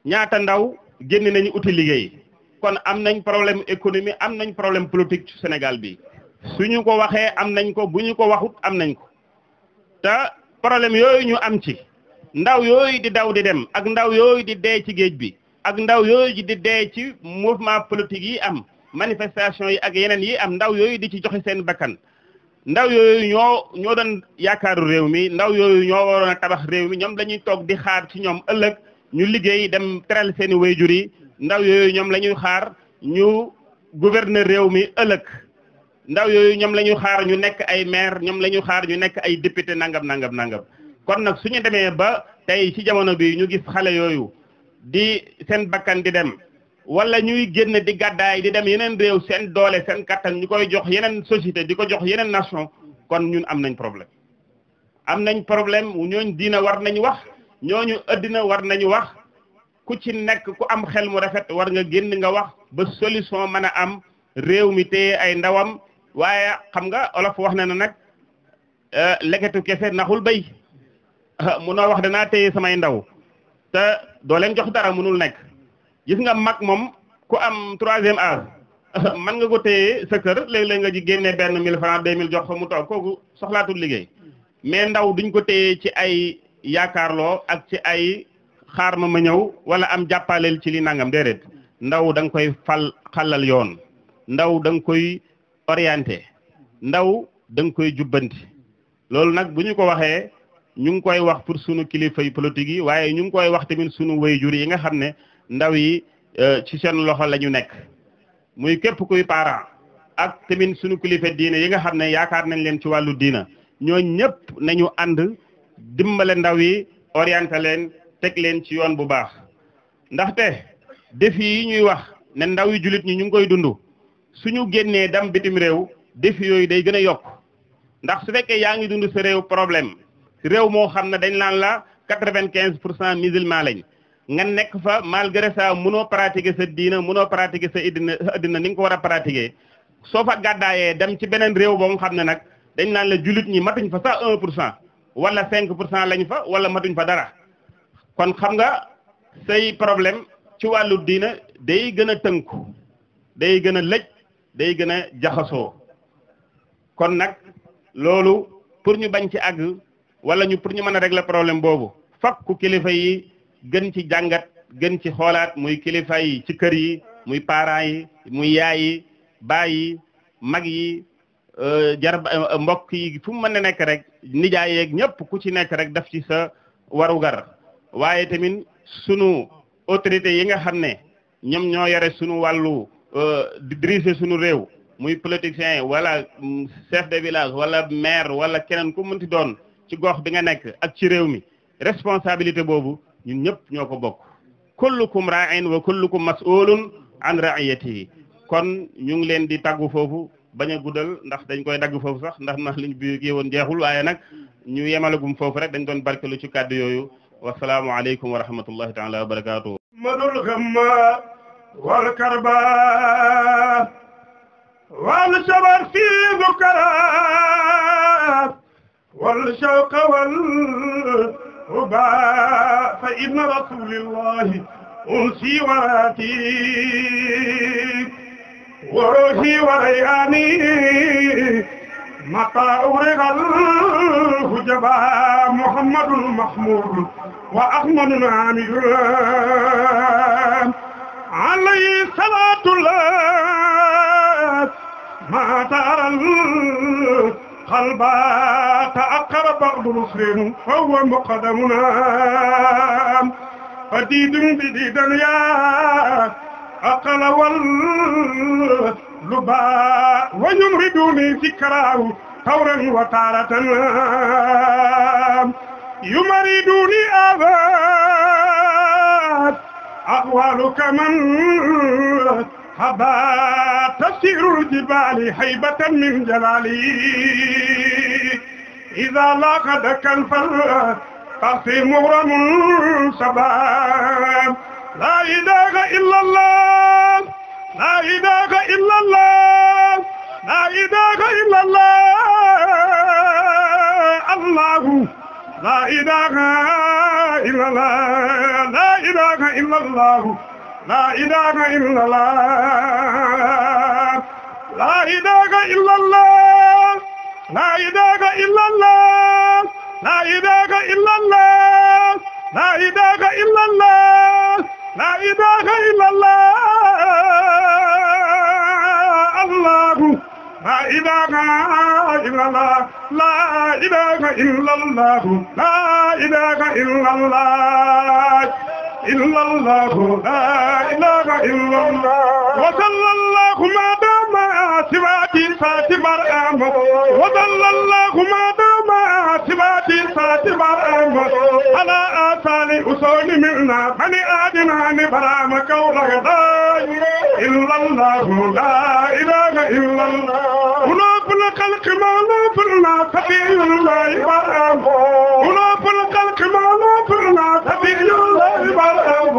ñaata ndaw génn nañu uti liggéey kon am nañ problème économie am nañ problème politique ci Sénégal bi suñu ko waxee am nañ ko bu ñu ko waxut am nañ ko te problème yooyu ñu am ci ndaw yooyu di daw di dem ak ndaw yooyu di dee ci géej bi ak ndaw yooyu di dee ci mouvement politique yi am manifestation yi ak yeneen yi am ndaw yooyu di ci joxe seen bakkan ndaw yooyu ñoo doon yaakaaru réew mi ndaw yooyu ñoo waroon a tabax réew mi ñoom lañuy toog di xaar ci ñoom ëllëg ñu liggéey dem teral seeni waajur yi ndaw yooyu ñoom la ñuy xaar ñu gouverner réew mi ëllëg ndaw yooyu ñoom la ñuy xaar ñu nekk ay maire ñoom la ñuy xaar ñu nekk ay député nangam kon nag suñu demee ba tey ci jamono bi ñu gis xale yooyu di seen bakkan di dem wala ñuy génn di gàddaay di dem yeneen réew seen doole seen kattan ñu koy jox yeneen société di ko jox yeneen nation kon ñun am nañ problème ñooñu diina war nañu wax ñooñu addina war nañu wax ku ci nekk ku am xel mu rafet war nga génn nga wax ba solution mën a am réew mi téye ay ndawam waaye xam nga olof wax na nag leketu kese naxul bay munoo wax danaa téye samay ndaw te doo leen jox dara mënul nekk gis nga mag moom ku am troisième âge man nga ko téye sa kër léeg-léeg nga ji génne benn 1000 francs 2000 jox ko mu toog kooku soxlaatul liggéey mais ndaw duñ ko téye ci ay yaakaarloo ak ci ay xaar ma ñëw wala am jàppaleel ci li nangam déedéet ndaw da nga koy xalal yoon ndaw da nga koy orienté ndaw da nga koy jubbanti loolu nag bu ñu ko waxee ñu ngi koy wax pour sunu kilifa yi politique yi waaye ñu ngi koy wax tamit sunu wayjur yi nga xam ne ndaw yi ci seen loxo la ñu nekk muy képp kuy parent ak tamit sunu kilifa diine yi nga xam ne yaakaar nañ leen ci wàllu diina ñoo ñëpp nañu ànd dimbale ndaw yi orienté leen teg leen ci yoon bu baax ndaxte défi yi ñuy wax ne ndaw yi jullit ñi ñu ngi koy dund suñu génnee dem bitim réew défi yooyu day gën a yokk ndax su fekkee yaa ngi dund sa réew problème réew moo xam ne dañ naan la 95% musulman lañ nga nekk fa malgré ça mënoo pratiquer sa diina mënoo pratiquer sa addina ni nga ko war a pratiquer soo fa gàddaayee dem ci beneen réew boo nga xam ne nag dañ naan la jullit ñi matuñ fa sax 1% wala 5% lañ fa wala matuñ fa dara kon xam nga say problème ci wàllu diina day gën a tënku day gën a lëj day gën a jaxasoo kon nag loolu pour ñu bañ ci àgg wala pour ñu mën a régler problème boobu fokk ku kilifa yi gën ci jàngat gën ci xoolaat muy kilifa yi ci kër yi muy parents yi muy yaay yi baay yi mag yi mbokk yi fu mu mën a nekk rek nijaay yeeg ñëpp ku ci nekk rek daf ci sa warugar waaye tamit sunu autorité yi nga xam ne ñoom ñoo yore sunu wàllu di diriger sunu réew muy politicien wala chef de village wala maire wala keneen ku mënti doon ci gox bi nga nekk ak ci réew mi responsabilité boobu ñun ñëpp ñoo ko bokk kullukum ra'in wa kullukum mas'ulun an ra'iyatihi kon ñu ngi leen di tàggu foofu bañ a guddal ndax dañ koy dagg foofu sax ndax liñ bi kii woon jeexul waaye nag ñu yemalagum foofu rek dañ doon barkelu ci kàddu yooyu wasalaamu aleykum wa rahmatullahi taala wa barakatuhu madul ghamma wal karba wal sabar fi dhukara wal shawqa wal huba fa inna rasulillahi unsi warati وروحي ورياني متى أورغ الهجبا محمد المحمود وأحمد عامر عليه صلاة الله ما ترى القلب تأقر بعض نصر فهو مقدمنا فديد بديدا يا أقل واللباء ويمردوني ذكراه ثورا وتارة يمردوني آباد أقوالك من هبا تسير الجبال هيبة من جلالي إذا لاقدك الفر تأتي مغرم سباب لا إله إلا الله لا إله إلا الله لا إله إلا الله الله لا إله إلا الله لا إله إلا الله لا إله إلا الله لا إله إلا الله لا إله إلا الله لا إله إلا الله لا إله إلا الله لا إله إلا الله الله لا إله إلا الله لا إله إلا الله لا إله إلا الله إلا الله لا إله إلا الله وصلى الله ما دام سواتي ساتبر أمر وصلى الله ما دام سواتي ساتبر أمر على آثار أصول منا بني آدم برام كولا لا إلا الله لا إله إلا الله ونوب الخلق ما نوبلنا سبيل الله برام ونوب الخلق ما نوبلنا سبيل الله برام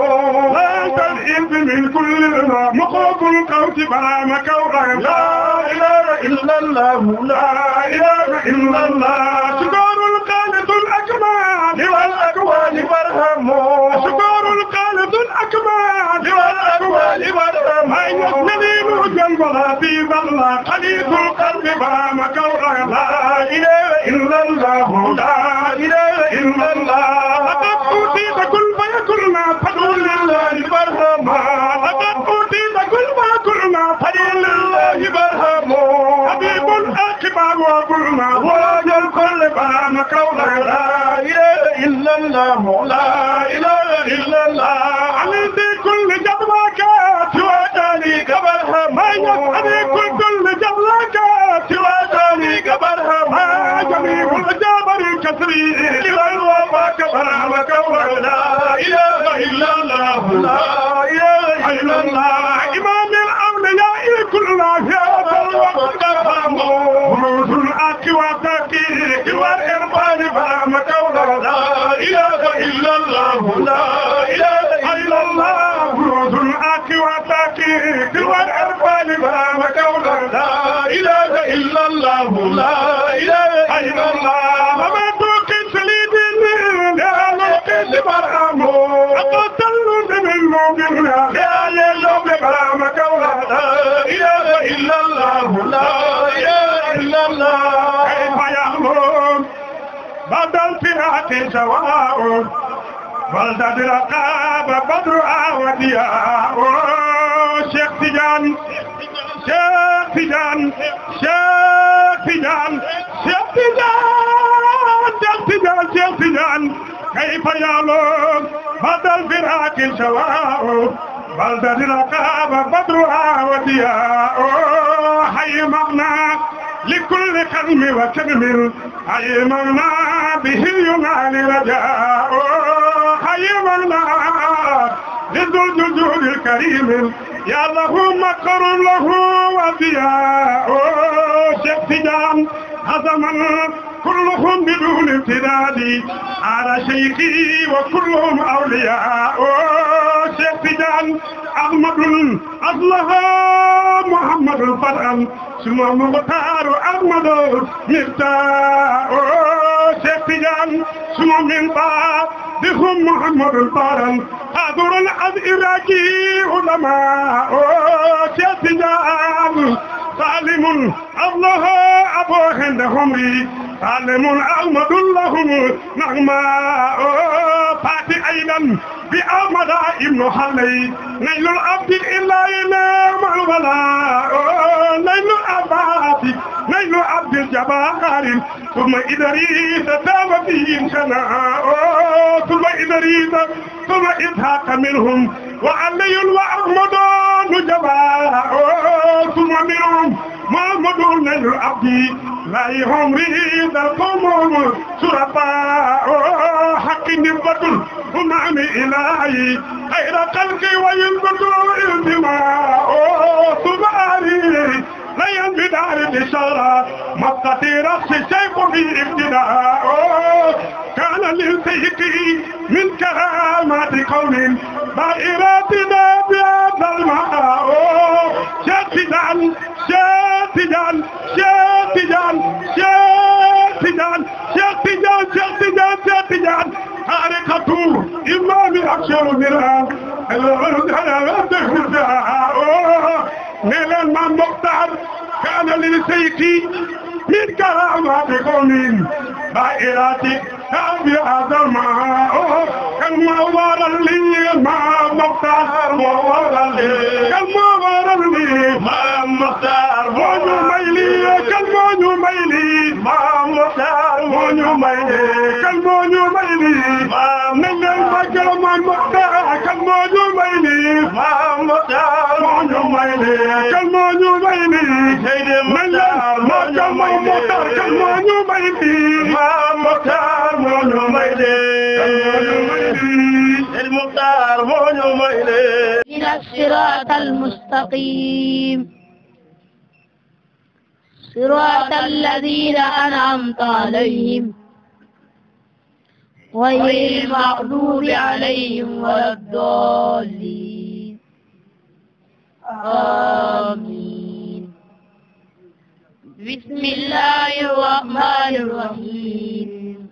لا تلئذ من كل مخوف القوت برام كولا لا إله إلا الله لا إله إلا الله شكر الخالق الأكمل والأكوان برهم شكر الخالق الأكمل والأكوان برهم أين السليم جنب في ظل قليل القلب برام كولا لا إله إلا الله لا إله إلا الله لقد أوتيت كل فيكلنا فضل لله برهم لقد أوتيت كل فيكلنا فضل لله برهم حبيب الأكبر وقلنا وراج الكل برام كولا لا إله إلا الله لا إله إلا الله عليك كل جبلك سوى ذلك برهم عليك كل جبلك سوى ذلك برهم جميع الجبر الكسري إلى الوفاك برهم كولا لا إله إلا الله لا إله إلا الله إمام الأولياء كلنا في هذا الوقت برهم روز الأكواتك والإرفان برهم كولا لا إله إلا الله لا إله إلا الله روز الأكواتك والإرفان برهم كولا لا إله إلا الله لا إله إلا الله وما توقف لدين لا نوقف برهم أقتلوا من المؤمن لا يلوم برهم كولا لا إله إلا الله لا إله إلا الله كيف يعلم بعد الفئات سواء بلدة الرقاب بدر ودياء شيخ تيجان شيخ تيجان شيخ تيجان شيخ تيجان شيخ تيجان شيخ تيجان كيف يعلم بعد الفئات سواء بلدة الرقاب بدر ودياء حي مغنى لكل كلم وكلم حي مغنى به ينال رجاء حي مغنى لذو الجود الكريم يا له مكر له وضياء شيخ تيجان هذا من كلهم بدون امتداد على شيخي وكلهم أولياء شيخ تيجان أحمد أصلها محمد الفرحان ثم مختار أحمد مفتاح شيخ تيجان ثم من بعدهم محمد الفرحان حاضر الأزئراكي علماء شيخ تيجان سالم الله أبو هند همري سالم أحمد اللهم نغماء فاتي أيضا بأحمد ابن حلي نيل العبد إلا إله الولاء نيل العبد نيل عبد جبار ثم إدريس تاب فيهم شناء ثم إدريس ثم إسحاق منهم وعلي وأحمد جبار ثم منهم محمد نجر عبدي لا يهمري ذا القوم شرفاء حق نبة ونعم إلهي خير خلقي وينبت الدماء سبحاني لا ينبي دار الإشارة مسقطي رأس الشيخ في ابتداء كان للسيكي من كرامات قوم دائراتنا بهذا الماء شاتجان شاتجان شاتجان شاتجان شاتجان شاتجان شاتجان حركة إمام أكشر منها نيلان ما مختار كان للسيكي من كرامات قوم دائراتي هذا الماء كما ورا لي ما مختار ورا لي كما ورا لي ما مختار ونو ميلي كما نو ميلي ما مختار ونو ميلي كما نو ميلي ما ننال ما كما مختار كما نو ميلي ما مختار ونو ميلي كما نو ميلي سيد مختار ما كما مختار كما نو ميلي ما مختار ونو ميلي المختار ونو ميلي إلى الصراط المستقيم صراط الذين أنعمت عليهم غير المغضوب عليهم ولا الضالين آمين. بسم الله الرحمن الرحيم.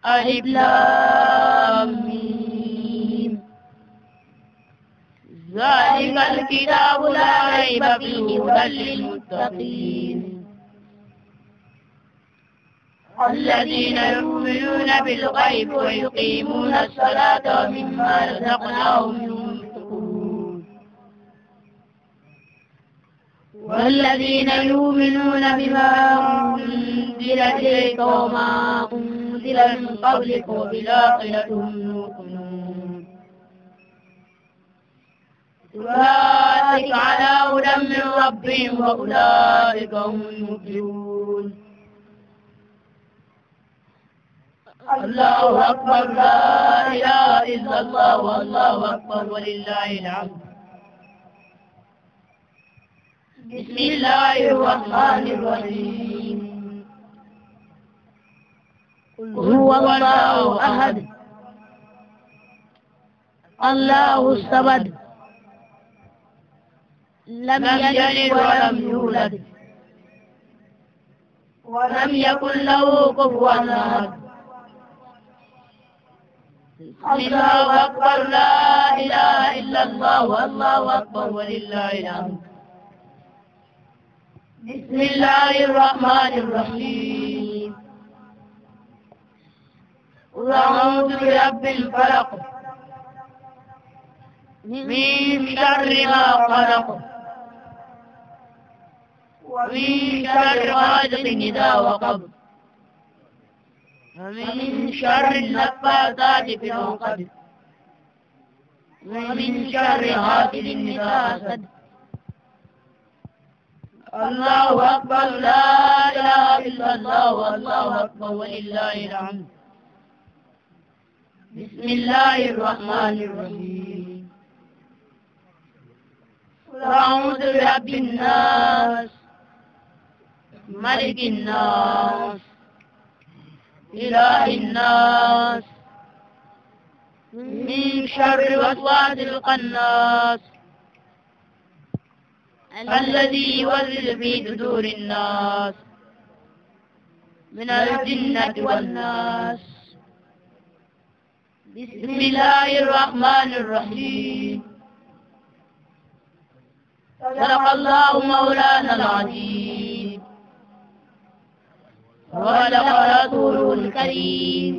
ألف لام ميم. ذلك الكتاب لا ريب فيه هدى للمتقين الذين يؤمنون بالغيب ويقيمون الصلاة ومما رزقناهم ينفقون والذين يؤمنون بما أنزل إليك وما أنزل من قبلك وبالآخرة هم يوقنون أولئك على هدى من ربهم وأولئك هم المفلحون. الله أكبر لا إله إلا الله والله أكبر ولله الحمد. بسم الله الرحمن الرحيم. قل هو الله أحد الله الصمد لم يلد ولم يولد ولم يكن له كفوا أحد. الله أكبر لا إله إلا الله والله أكبر ولله الحمد. بسم الله الرحمن الرحيم. قل أعوذ برب الفلق من شر ما خلق ومن شر غاسق إذا وقب ومن شر النفاثات في العقد ومن شر حاسد إذا حسد. الله أكبر لا إله إلا الله والله أكبر ولله الحمد. بسم الله الرحمن الرحيم. قل أعوذ برب الناس ملك الناس إله الناس من شر وسواس الخناس الذي يوسوس في صدور الناس من الجنة والناس. بسم الله الرحمن الرحيم. صدق الله مولانا العظيم وصدق رسوله الكريم.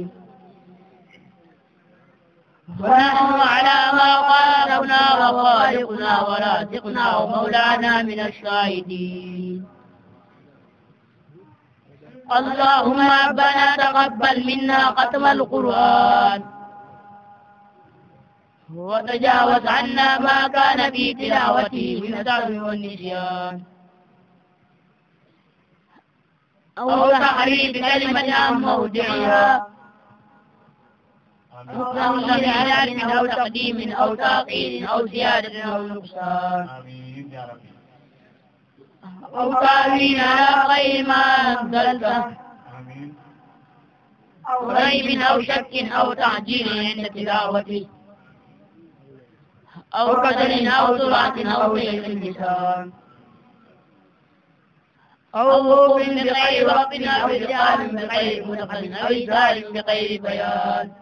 ونحن على ما خالقنا وخالقنا ورازقنا ومولانا من الشاهدين. اللهم ربنا تقبل منا ختم القرآن وتجاوز عنا ما كان في تلاوته من السهو والنسيان أو تحريف كلمة عن موضعها أو إعلان أو تقديم أو تأخير أو زيادة أو نقصان أو تأويل على غير ما أنزلته أو ريب أو شك أو تعجيل عند تلاوته أو كسل أو سرعة أو ضيق اللسان أو وقوف بغير وقت أو إرجال بغير مدخل أو إزال بغير بيان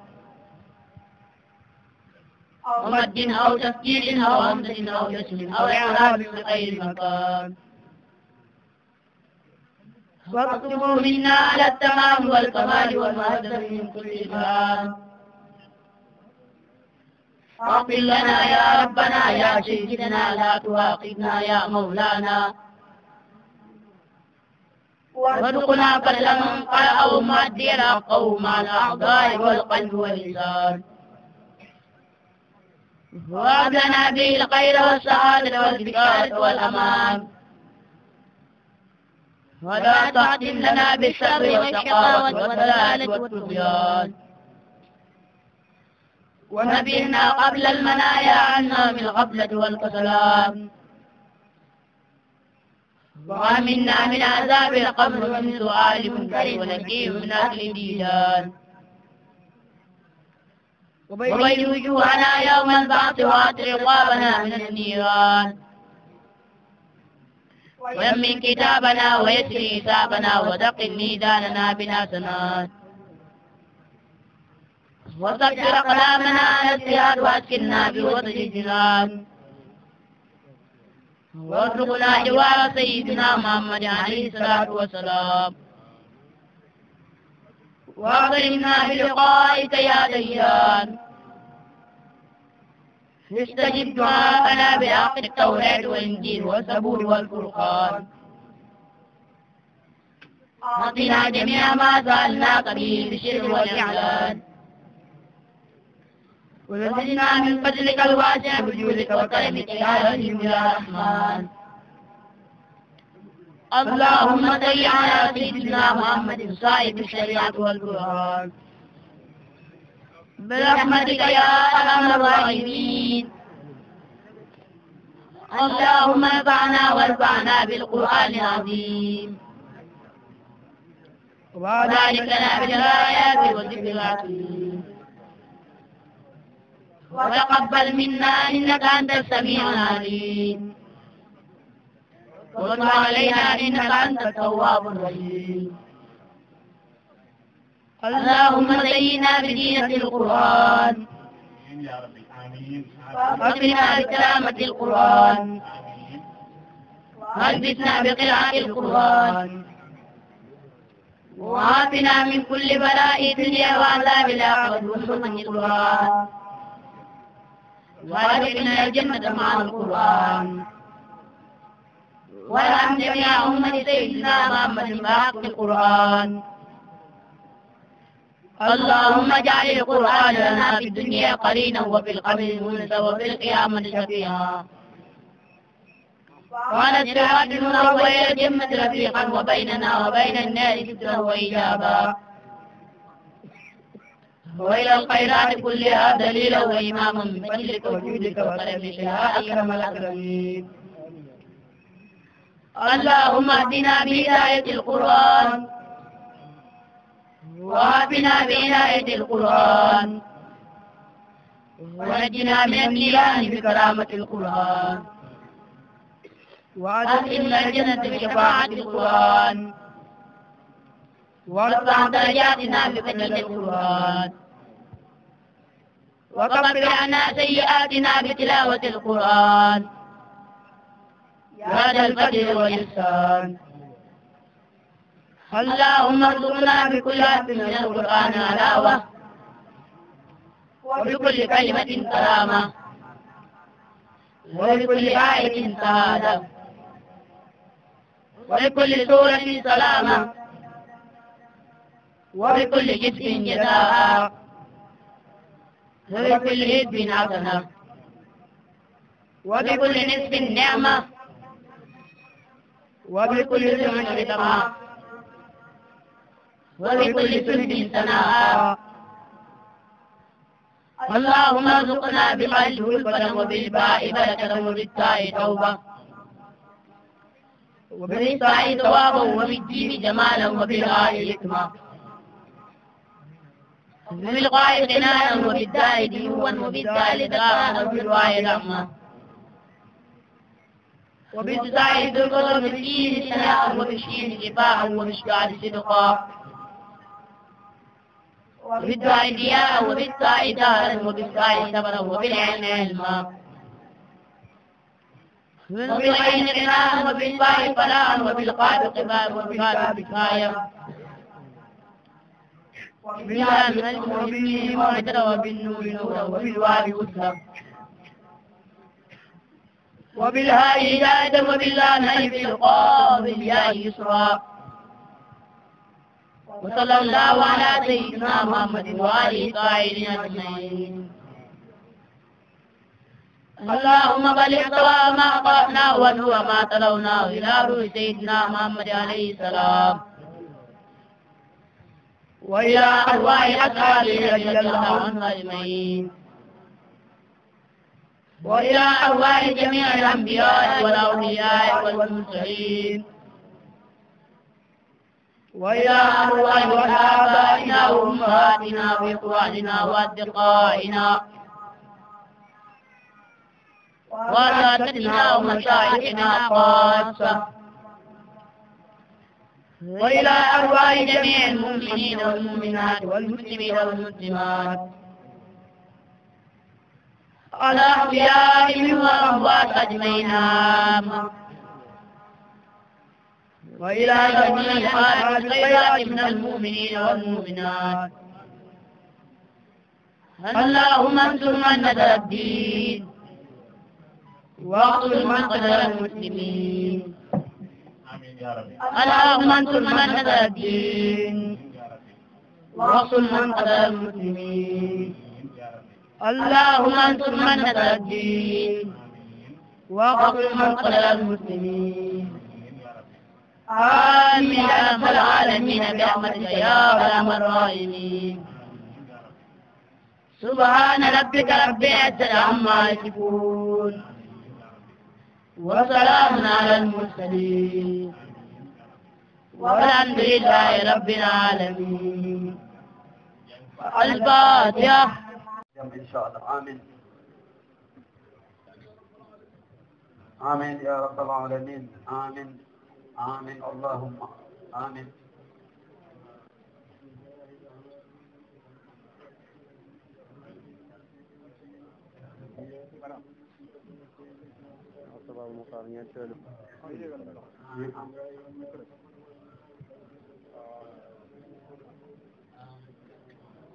أو مد أو تفكير أو همزة أو جسم أو إعراب بغير مكان واكتبوا منا على التمام والكمال والمهذب من كل إسلام اغفر لنا يا ربنا يا سيدنا لا تواخذنا يا مولانا وارزقنا فضل من قرأ مؤدي الحق مع الأعضاء والقلب واللسان وهب لنا به الخير والسعادة والبشارة والأمان ولا تحتم لنا بالشر والشقاوة والضلالة والطغيان ونبهنا قبل المنايا عنا من الغفلة والكسلان وآمنا من عذاب القبر ومن سؤال منكر ونكير من أهل الديدان وبيض وجوهنا يوم البعث وأطر رقابنا من النيران ويمن كتابنا ويسر حسابنا ودقل ميزاننا بالحسنات وصبر أقلامنا على الصراط وأسكننا بوسط الجنان وارزقنا جوار سيدنا محمد عليه الصلاة والسلام وأكرمنا بلقائك يا ديان استجب دعاءنا بحق التوراة والإنجيل والزبور والفرقان أعطنا جميع ما سألناك به بالشر والإعلان وزدنا من فضلك الواسع بجودك وكرمك يا رحيم يا رحمن اللهم صل على سيدنا محمد صاحب الشريعة والقرآن برحمتك يا أرحم الراحمين اللهم انفعنا وارفعنا بالقرآن العظيم وبارك لنا بالآيات والذكر الحكيم وتقبل منا إنك أنت السميع العليم وتب علينا إنك أنت التواب الرحيم اللهم زينا بزينة القرآن وأكرمنا بكرامة القرآن وألبسنا بقراءة القرآن وعافنا من كل بلاء الدنيا وعذاب الآخرة وحرمة القرآن وأدخلنا الجنة مع القرآن وارحم جميع أمة سيدنا محمد بحق القرآن اللهم اجعل القرآن لنا في الدنيا قرينا وفي القبر مونسا وفي القيامة شفيعا وعلى الصراط نورا وإلى الجنة رفيقا وبيننا وبين النار سترا وإجابا وإلى الخيرات كلها دليلا وإماما من فضلك وجودك وكرمك يا أكرم الأكرمين اللهم اهدنا بهداية القرآن وعافنا بعناية القرآن ونجنا من النيران بكرامة القرآن وأدخلنا الجنة بشفاعة القرآن وارفع درجاتنا بفضل القرآن وكفر عنا سيئاتنا بتلاوة القرآن يا ذا الفضل والإحسان اللهم ارزقنا بكل حرف من القرآن علاوة وبكل كلمة كرامة وبكل آية سعادة وبكل سورة سلامة وبكل حزب جزاء وبكل حزب حسنة وبكل نصف نعمة وبكل سمع طمع وبكل سلب ثناء اللهم ارزقنا بالالف الفلم وبالباء بركة وبالتاء توبة وبالتاء ثوابا وبالجيم جمالا وبالهاء حكمة وبالغاء غناء وبالداء ديوا وبالدال ذكاء وبالواء رحمة وبالزاء ذكر وبالشين ثناء وبالشين شفاء وبالشعر صدقا وبالداء ضياء وبالتاء دارا وبالتاء صبرا وبالعين علما وبالعين غناء وبالباء فلاحا وبالقاف قبال وبالقاف كفاية وباللام علم وبالميم وعدرا وبالنور نورا وبالواو وسرا وبالهاء هداية وباللام ألف القاف بالياء يسرا وصلى الله على سيدنا محمد وآله الطاهرين أجمعين. اللهم بلغ سواء ما قرأنا ونور ما تلونا إلى روح سيدنا محمد عليه السلام وإلى أرواح أصحابه رضي الله عنهم أجمعين وإلى أرواح جميع الأنبياء والأولياء والمرسلين وإلى أرواح آبائنا وأمهاتنا وإخواننا وأصدقائنا وأساتذتنا ومشايخنا خاصة وإلى أرواح جميع المؤمنين والمؤمنات والمسلمين والمسلمات الأحياء والأموات أجمعين وإلى جميع حالات الخيرات من المؤمنين والمؤمنات. اللهم انصر من نذر الدين واقتل من قتل المسلمين. اللهم انصر من نذر الدين واقتل من قتل المسلمين. اللهم انصر من نذر الدين واقتل من قتل المسلمين. آمين يا رب العالمين برحمتك يا أرحم الراحمين. سبحان ربك رب العزة عما يصفون وسلام على المرسلين والحمد لله رب العالمين. الفاتحة. إن شاء الله. آمين آمين يا رب العالمين. آمين آمين اللهم آمين.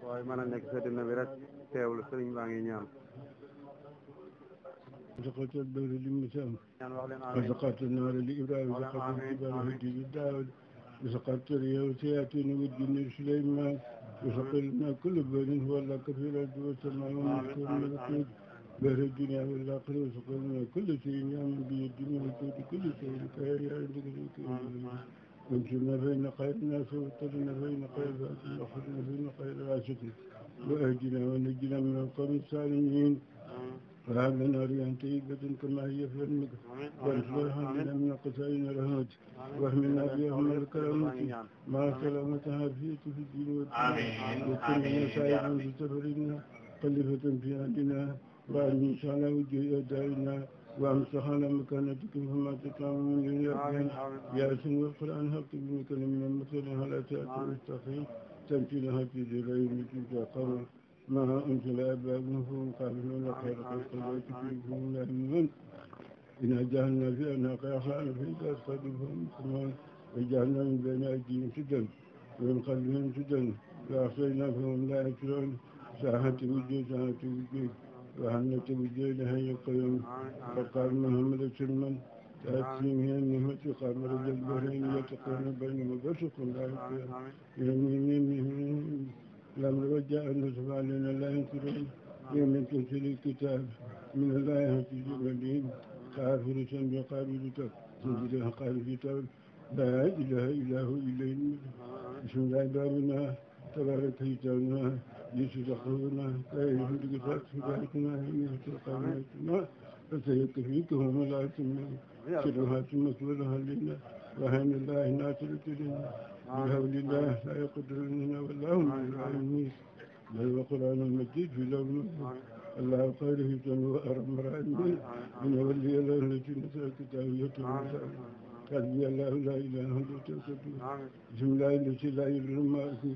waaye mën a nekk sa dina bi rek teewlu sëriñ baa ngi ñaan وسقط الدور للمسام وسقط النار لإبراهيم وسقط الجبال هدي للداود وسقط اليوسياتين والجن لسليمان وسقلنا كل بين هو الله كفيل والسماء والمسكون والقيد بهر الدنيا والآخرة وسقلنا كل شيء يعمل به الدنيا والكود كل شيء كهر عندك وانشرنا فإن خير الناس وابتلنا فإن خير الفاتحين وأخذنا فإن خير العاشقين وأهدنا ونجنا من القوم السالمين. وهب لنا ريحا طيبة كما هي في علمك وانصرها لنا من قسائن رحمتك واحملنا بها من الكرامة مع سلامة عافية في الدين والدنيا وكن لنا سائرا في سفرنا خليفة في أهلنا وأمن شأن وجه أدائنا وأمسح على مكانتك فما تطعم من اليقين ياسين والقرآن حق بك من المثل على تأتي المستقيم تمثيلها في ذراعي مثل قمر ما أنزل أبابهم قابل ولا خير خلق البيت فيهم لا يؤمنون. إنا جعلنا في أعناق أخلاق في أصحابهم كمان وجعلنا من بين أيديهم سدا ومن خلفهم سدا فأحصينا فهم لا يشعرون. ساحة وجوه ساحة وجوه وهنة وجوه لهي القيوم. فقال محمد سلمان تأتي من النعمة قامر الجبارين يتقون بين مبسط لا يمين الأمر وجاء النصب علينا لا ينكرون يوم تنزل الكتاب من الله يهتدي الذين كافر بقابل تنزل قابل كتاب لا إله إلا هو إليه بسم الله بابنا تبارك كتابنا يسرقنا لا يهد كتاب سبحانه إنه تلقانا فسيكفيكهم ولا تمنع شرها مسؤولها لنا وهن الله ناصرة لنا بحول الله لا يقدر لنا والله من العالمين بل وقرآن المجيد في لون الله خيره تنوى أرم رأيين من ولي الله التي نسأل كتابية قلبي الله لا إله إلا تلك بسم الله التي لا يضر ما في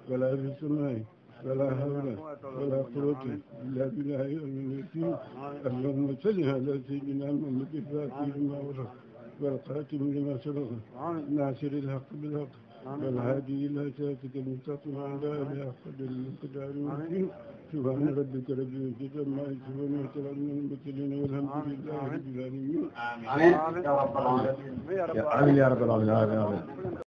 ولا في السماء ولا حول ولا قوة إلا بالله العظيم اللهم صل على سيدنا محمد الفاتح لما وصف والخاتم لما سبق ناصر الحق بالحق والهادي إلى صراطك المستقيم وعلى آله حق القدر المتين سبحان ربك رب العزة عما يصفون وسلام على المرسلين والحمد لله رب العالمين. آمين يا رب العالمين. آمين يا رب العالمين.